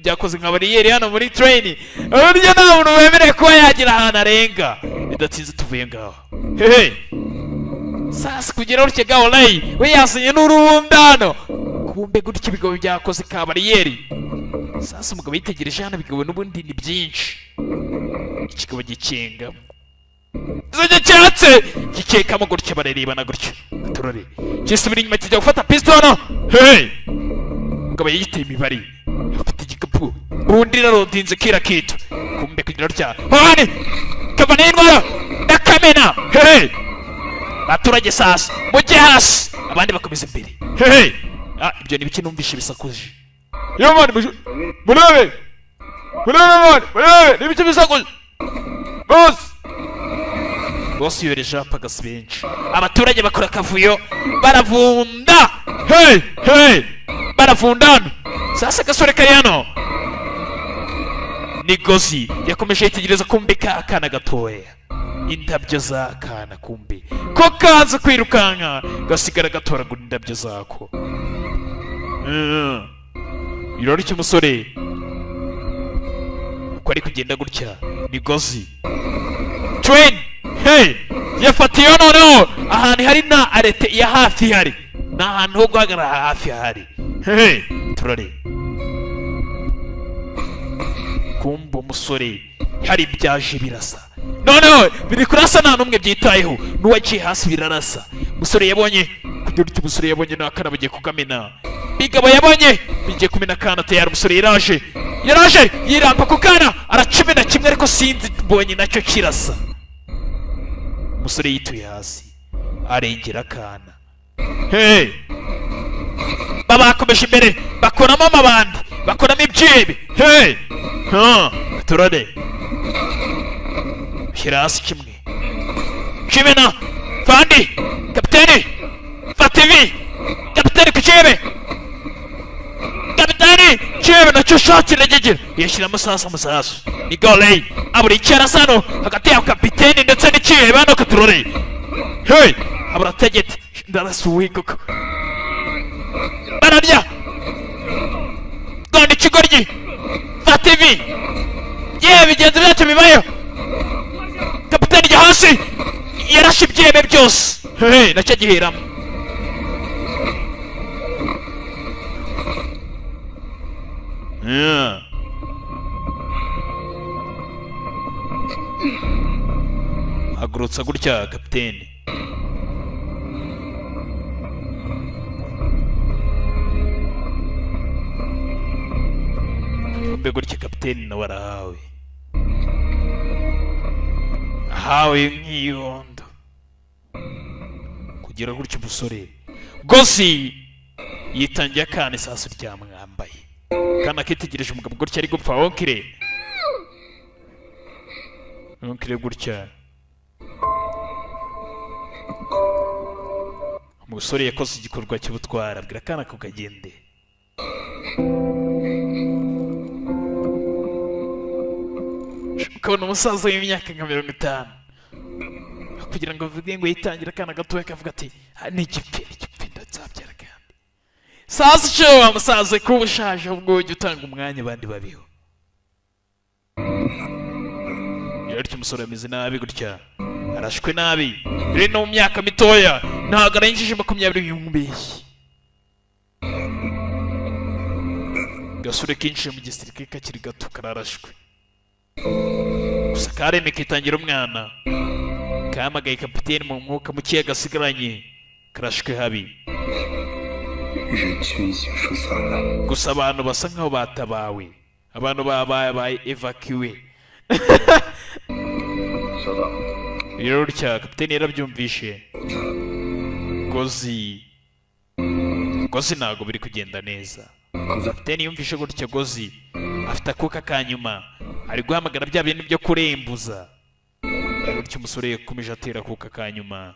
Speaker 1: byakoze nka bariyeri hano muri train. Uburyo nta muntu wemerewe kuba yagira ahantu arenga. Bidatinze tuvuye ngaho. Hehe. Sasa kugera gutya Gaoley we yasinye n'urubundano. Kumbe gutya ibigo byakoze ka bariyeri. Sasa umugabo yitegereje hano ibigabo n'ubundi ni byinshi. Ikigabo gikengamo. Izo cyatse gikekamo gutya, bararebana gutya. Turore. Kisubira inyuma kijya gufata pistol hano. Hey! Umugabo yiteye imibare. Afite igikapu. Ubundi rarodinze kira kitu. Kumbe kugira gutya. Hani! Kava n'intwaro! Ndakamena! Hey! Baturage sasa mujye hasi, abandi bakomeza imbere. Hey! Ibyo ni bike numvishe bisakuje. Yo man, murebe! Murebe man, murebe! Ni bike bisakuje. Boss! Boss yohereje abapagasi benshi. Abaturage bakora akavuyo, baravunda. Hey! Hey! Baravunda hano. Sasa agasore kari hano. Ni Gozi yakomeje yitegereza kumbe ka akana gatoya. Indabyo z'akana, kumbe ko kaza kwirukanka gasigara gatoragura indabyo zako. Irori cy'umusore uko ari kugenda gutya ni gozi train. Hey, yafatiyeho noneho ahantu hari na arrêt ya hafi, hari ni ahantu ho guhagarara hafi hari. Hey, turare kumva umusore hari ibyaje birasa, noneho biri kurasa, nta n'umwe byitayeho, n'uwaciye hasi birarasa. Umusore yabonye kugira uti umusore yabonye n'akana bagiye kukamena, bigabo yabonye bigiye kumena akana tayari. Umusore yaraje yiramba ku kana, aracimena kimwe, ariko sinzi mbonye nacyo kirasa. Umusore yituye hasi arengera akana. Hey, babakomeje imbere, bakuramo amabandi, bakuramo ibyebe. Hey, ha turare shyira hasi kimwe kimena fandi. Kapiteni, fata ivi kapiteni ku cyebe, kapiteni cyebe nacyo shati iragegera, yashyiramo sasa amasasu ni goley abura icyo arasa hano hagati ya kapiteni ndetse n'icyebe hano katurore. Hey, abura tegete, ndarasuwe koko, bararya gonda ikigoryi, fata ivi yewe bigenzi byacu bibayo. Kapiteni jya hasi, yarashe ibyebe byose. Hey, nacyo giheramo. Yeah. Hagurutsa gutya kapiteni. Mbe gutya kapiteni nawe arahawe, ahawe nk'iyondo kugira gutya. Umusore gosi yitangiye akana, isasu ryamwambaye. Kana kitegereje umugabo gutya ari gupfa. Onkire, onkire gutya umusore yakoze igikorwa cy'ubutwara, abwira akana ko kagende. Ukabona umusaza w'imyaka nka 50, kugira ngo avuge ngo yitangire akana gatoya, kavuga ati: "Ah, ni igipfe, ni igipfe, ndazabyara." Kandi saza icyo wa musaza kuba ushaje, ahubwo ujya utanga umwanya abandi babiho. Rero utyo umusore ameze nabi gutya, arashwe nabi. Rero no mu myaka mitoya, ntabwo arengeje 20 y'umbeshyi. Gasore kinjiye mu gisirikare kakiri gato, kararashwe gusa kareme kitangira umwana, kahamagaye kapiteni mu mwuka mukeya gasigaranye, karashwe habi.
Speaker 6: 日军已经疏散了。
Speaker 1: Gusa abantu basa nkaho batabawe, abantu babaye évacué.
Speaker 3: 收到。
Speaker 1: Rero rutya kapiteni yarabyumvishe. Gozi, gozi ntabwo biri kugenda neza. Kapiteni yumvishe gutya, gozi afite akuka ka nyuma, ari guhamagara bya bintu byo kurembuza. Rero gutya umusore yakomeje atera akuka ka nyuma,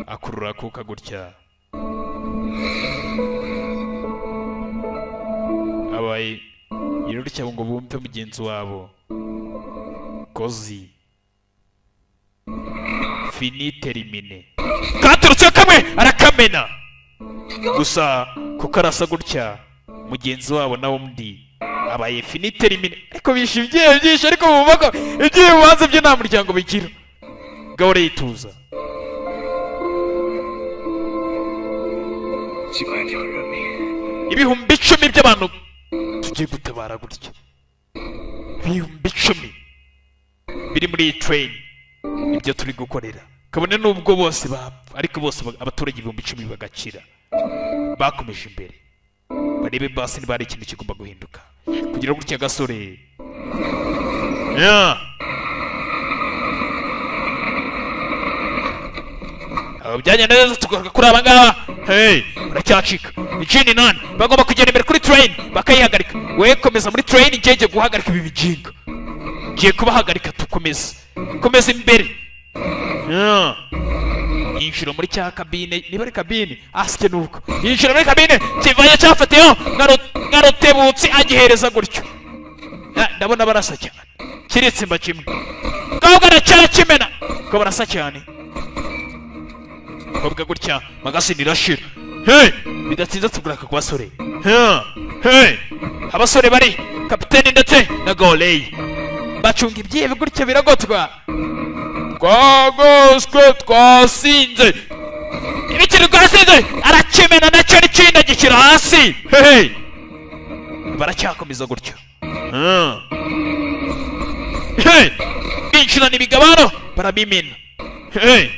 Speaker 1: akurura akuka gutya, abaye rero gutya ngo bumve mugenzi wabo gozi fini terminé. Katurutse kamwe arakamena gusa kuko arasa gutya, mugenzi wabo nawe undi abaye fini terminé. Ariko bishe ibyeyi byinshi, ariko bumva ko ibyeyi bibanza byo nta muryango bigira. Gahora yituza.
Speaker 6: 几万条人命，
Speaker 1: 10.000 by'abantu tugiye gutabara gutya, 10.000 biri muri iyi train, ibyo turi gukorera, kabone n'ubwo bose bapfa, ariko bose abaturage 10.000 bagakira. Bakomeje imbere barebe basi niba hari ikintu kigomba guhinduka. Kugira gutya gasore. Yeah. Abo byagenda neza, tugaruka kuri aba ngaba. Hey, baracyacika ikindi nani, bagomba kugenda imbere kuri train bakayihagarika. We komeza muri train, ngenge guhagarika ibi bijinga, ngiye kubahagarika, tukomeze komeza imbere. Yeah. Yinjira muri cya kabine, niba ari kabine asike, nuko yinjira muri kabine kivaye cyafatiyeho nka rutebutsi, agihereza gutyo. Ah, ndabona barasa cyane, kiritsimba kimwe. Kobwa aracyara kimena ko barasa cyane. Kobwa gutya magazine irashira. Hey, bidatinze tuguraka ku basore. Hey, abasore bari kapiteni ndetse na Goley bacunga ibyihebe gutya, biragotwa, twagoswe, twasinze ibikiri, twasinze. Arakimena nacyo n'ikindi agishyira hasi. Hey, baracyakomeza gutyo. Hey, binjirana imigabano barabimena. Hey,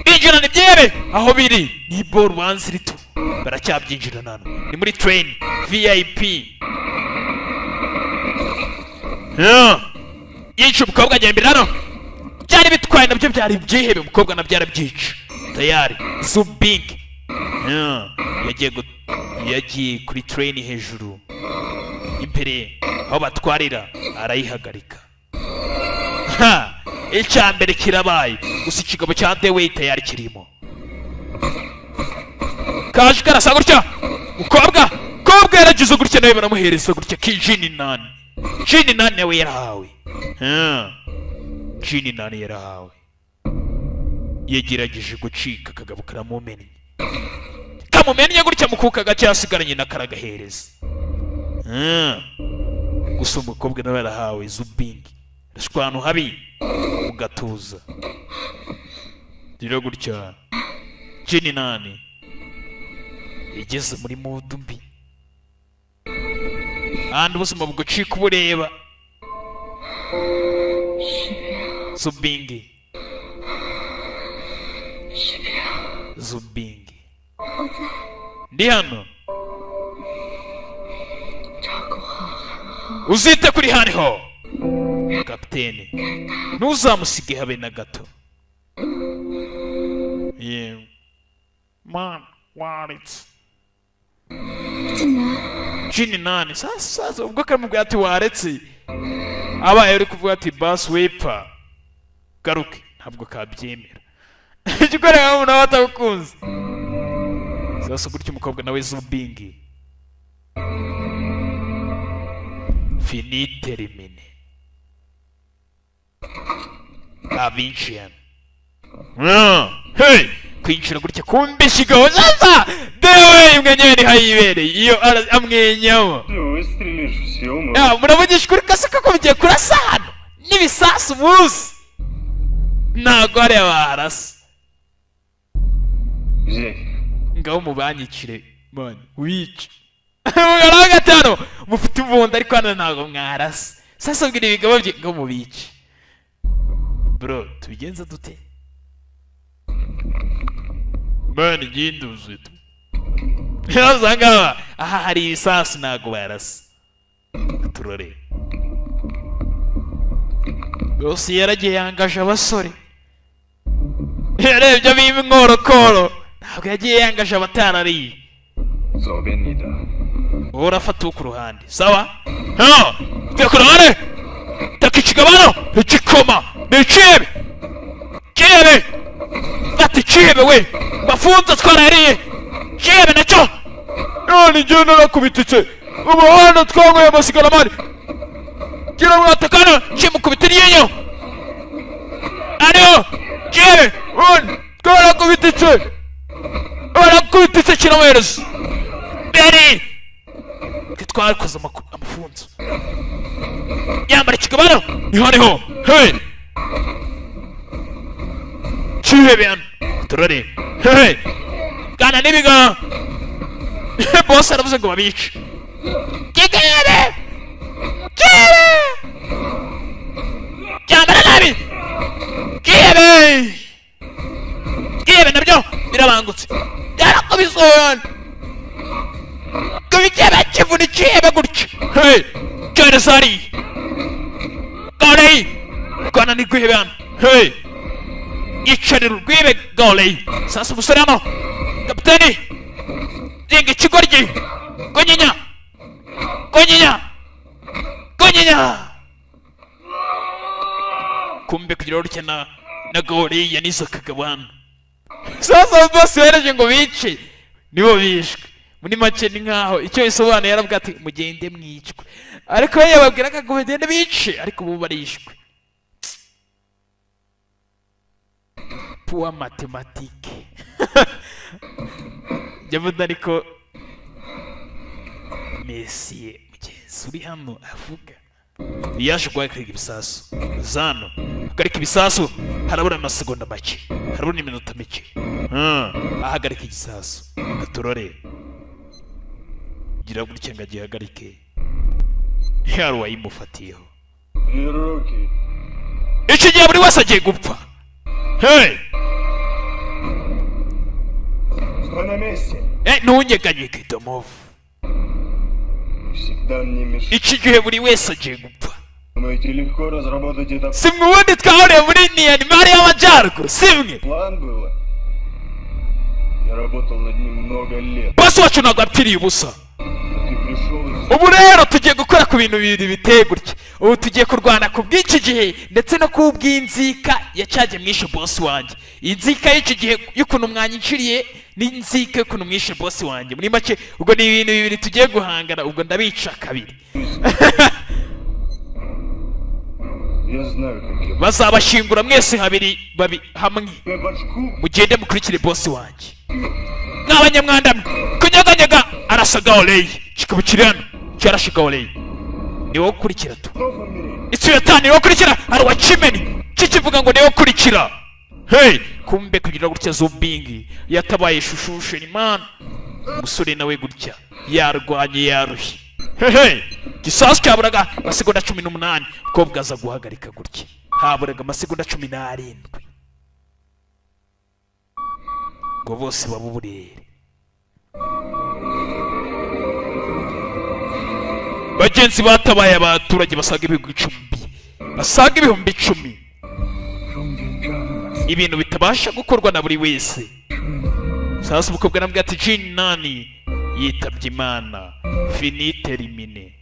Speaker 1: binjirana ibyebe aho biri ni ball 132, baracyabyinjirana. Hano ni muri train VIP. Yica umukobwa, agenda imbere hano. Byari bitwaye nabyo byari ibyihebe, umukobwa nabyo arabyica tayari. Zubing yagiye kuri train hejuru imbere aho batwarira, arayihagarika. Ha! Icya mbere kirabaye gusa, ikigabo cya Dewey tayari kirimo kaje karasa gutya. Mukobwa, kobwa yaragize gutya, nawe baramuhereza gutya ki jini nani, jini nani nawe yarahawe. Ha! Jini nani yarahawe, yagerageje gucika, akagabo karamumennye, kamumennye gutya mukuka gake yasigaranye na karagahereza. Gusa umukobwa nawe yarahawe. Zubingi arashwa ahantu habi mu gatuza rero gutya. Jini nani igeze muri mood mbi, ahandi ubuzima bugucika ubureba. Zubingi, Zubingi, ndi hano.
Speaker 2: 照顾好韩浩。
Speaker 1: Uzite kuri hariho kapitene, ntuzamusige habe na gato. Yewe man, waretse.
Speaker 2: 竟然
Speaker 1: Jini nani sasa sasa ubwo akamubwira ati waretse, abaye uri kuvuga ati basi wepfa garuke, ntabwo kabyemera. Igikorera umuntu aba atagukunze. Sasa gutya umukobwa nawe Zubingi finite rimine abinjiye. Hey, kwinjira gutya kumbe ikigabo sasa dewe mwenyewe niho yibereye iyo amwenyamo.
Speaker 4: Выстрелишь, все, мы...
Speaker 1: Ya, muravugisha ukuri kase koko mugiye kurasa hano n'ibisasu muzi ntago hariya barasa.
Speaker 4: Взять.
Speaker 1: Ngaho mubanyikire man, wice mugaraho gatanu mufite imbunda, ariko hano ntabwo mwarasa. Sasa bwira ibigabo bye ngo mubice. Bro, tubigenza dute man? Nginduze tu usanga aha hari ibisasu, ntabwo barasa. Turore yose yaragiye yangaje abasore, yarebye ab'inkorokoro, ntabwo yagiye yangaje abatarariye.
Speaker 6: 左边你的，
Speaker 1: Wowe urafata uwo ku ruhande, sawa? Ha, tuye ku ruhande taka ikigabano igikoma ni icebe cyebe, fata icebe we bafunze twarariye cyebe nacyo. None njyewe narakubititse umuhanda, twanyweye amasigaramari gira mwatakana kimukubita iryinyo ariho cyebe. None twarakubititse, barakubititse, kiramuhereza mbere twe twakoze amafunzo. Yambara ikigabano niho ariho. Hey, cyihebe hano turore. Hey, gana n'ibiga bose aravuze ngo babice kigebe kibe cyambara nabi kibe kibe nabyo birabangutse, byarakubise hano kubikebe kivuna ikihebe gutya. Hey, cyohereza hariya Goley, rwana n'urwihebe hano. Hey, yicarira urwihebe Goley. Sasa umusore hano kapiteni zinga ikigoryi gonyinya gonyinya gonyinya kumbe kugira gutya na Goley yanize akagabo hano. Sasa bose yohereje ngo bice nibo bishwe. Muri make ni nkaho icyo bisobanuye yaravuga ati mugende mwicwe, ariko we yababwiraga ngo bagende bice, ariko ubu barishwe. Poor matematike njya mbona, ariko mesiye mugenzi uri hano avuga yaje guhagarika ibisasu zano, hagarika ibisasu. Harabura amasegonda make, harabura iminota mike. Ahagarika igisasu gatorore, gira gutya ngo agihagarike, hari uwayimufatiyeho.
Speaker 4: Руки.
Speaker 1: Iki gihe buri wese agiye gupfa, hey!
Speaker 4: Стой на месте.
Speaker 1: Ntunyeganyege, Domov.
Speaker 4: Всегда мне мешает.
Speaker 1: Iki gihe buri wese agiye gupfa.
Speaker 4: Думаете, легко разработать этот
Speaker 1: Si mwe ubundi twahuriye muri Myanmar y'Amajyaruguru, si mwe?
Speaker 4: план было? Я работал над ним много лет.
Speaker 1: Boss wacu ntabwo yapfiriye ubusa.
Speaker 4: Ты пришел и
Speaker 1: Ubu rero tugiye gukora ku bintu bibiri biteye gutya. Ubu tugiye kurwana ku bw'iki gihe ndetse no ku bw'inzika ya cyagiye mwishe boss wanjye. Inzika y'iki gihe y'ukuntu mwanyinjiriye n'inzika y'ukuntu mwishe boss wanjye. Muri make ubwo ni ibintu bibiri tugiye guhangana, ubwo ndabica kabiri.
Speaker 4: Я знаю, как я...
Speaker 1: Bazabashyingura mwese habiri babi hamwe.
Speaker 4: Тебе башку!
Speaker 1: Mugende mukurikire boss wanjye mw'abanyamwanda mwe. Kunyeganyega, arasa Gaoleyi, kikaba kiri hano cyarashe Gaoleyi. Ni wowe ukurikira tu.
Speaker 4: Готов умереть?
Speaker 1: Itsuya ni wowe ukurikira, hari uwa Kimeni kikivuga ngo ni wowe ukurikira. Hey, kumbe kugira gutya Zubingi yatabaye shushushe imana. Umusore nawe gutya yarwanye, yarushye. Hehe, gisasu cyaburaga amasegonda 18, umukobwa aza guhagarika gutya, haburaga amasegonda 17 ngo bose babe uburere. Bagenzi batabaye abaturage basaga 10,000, basaga 10,000, ibintu bitabasha gukorwa na buri wese. Sasa umukobwa arambwira ati Jin Nani yitabye Imana, finite rimine.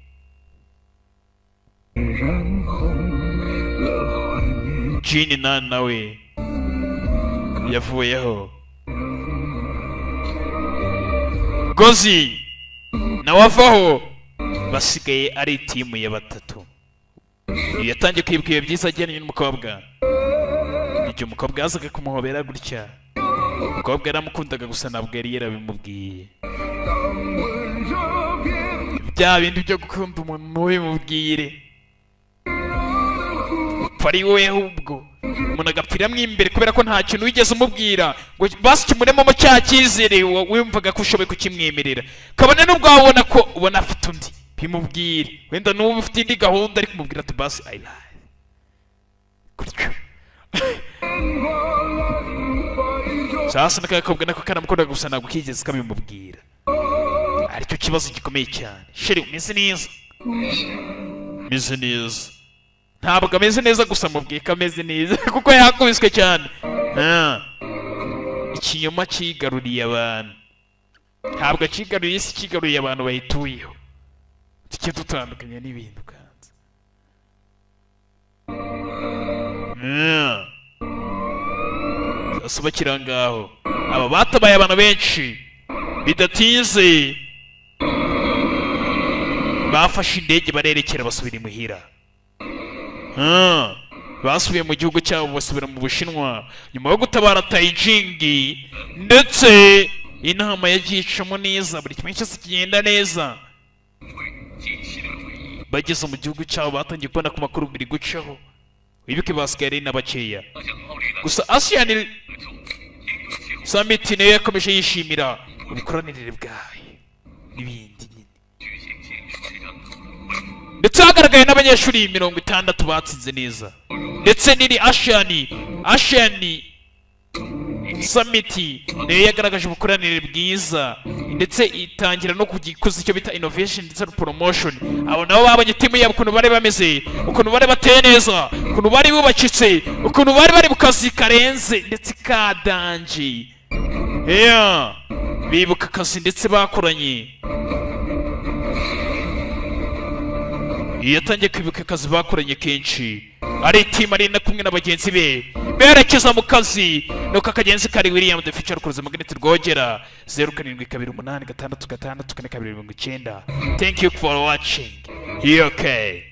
Speaker 1: Jin Nani nawe yavuyeho, Gozi nawe avaho, basigaye ari timu ya batatu. Iyo yatangiye kwibuka ibihe byiza ajyanye n'umukobwa, igihe umukobwa yazaga kumuhobera gutya, umukobwa yaramukundaga gusa ntabwo yari yarabimubwiye. Bya bindi byo gukunda umuntu ntubimubwire, upfa ari wowe, ahubwo umuntu agapfiramo imbere kubera ko nta kintu wigeze umubwira ngo basi kimuremamo cya cyizere wumvaga ko ushoboye kukimwemerera, kabone n'ubwo wabona ko ubona afite undi, bimubwire. Wenda n'ubu ufite indi gahunda, ariko umubwira ati basi I love gutyo. Sasa n'akakobwa nako karamukundaga gusa ntabwo kigeze kabimubwira, aricyo kibazo gikomeye cyane. Chérie, umeze neza? Meze neza. Ntabwo ameze neza, gusa mubwiye ko ameze neza kuko yakubiswe cyane. Ikinyoma cyigaruriye abantu, ntabwo cyigaruriye isi, cyigaruriye abantu bayituyeho. Tujye dutandukanya n'ibintu kanze. Sasa bakiri aho ngaho, aba batabaye abantu benshi, bidatinze bafashe indege barerekera, basubira imuhira. Basubiye mu gihugu cyabo, basubira mu Bushinwa nyuma yo gutabara Taijingi, ndetse inama yagiye icamo neza, buri kimwe cyose kigenda neza. Bageze mu gihugu cyabo batangiye kubona ku makuru biri gucaho, wibuke basigaye ari na bakeya gusa. ASEAN Summit nayo yakomeje yishimira imikoranire bwayo n'ibindi nyine, ndetse hagaragaye n'abanyeshuri 60 batsinze neza, ndetse n'iri ASEAN Summit nayo yagaragaje ubukoranire bwiza, ndetse itangira no kugikuza icyo bita innovation ndetse na promotion. Abo nabo babonye timu yabo ukuntu bari bameze, ukuntu bari bateye neza, ukuntu bari bubakitse, ukuntu bari bari mu kazi karenze ndetse ka danger. Yeah. Bibuka akazi ndetse bakoranye. Iyo yatangiye kwibuka akazi bakoranye kenshi, ari timu, ari na kumwe na bagenzi be berekeza mu kazi. Nuko akagenzi kari William the Future kuruza Magnet Rwogera 0728664290. Thank you for watching. You okay?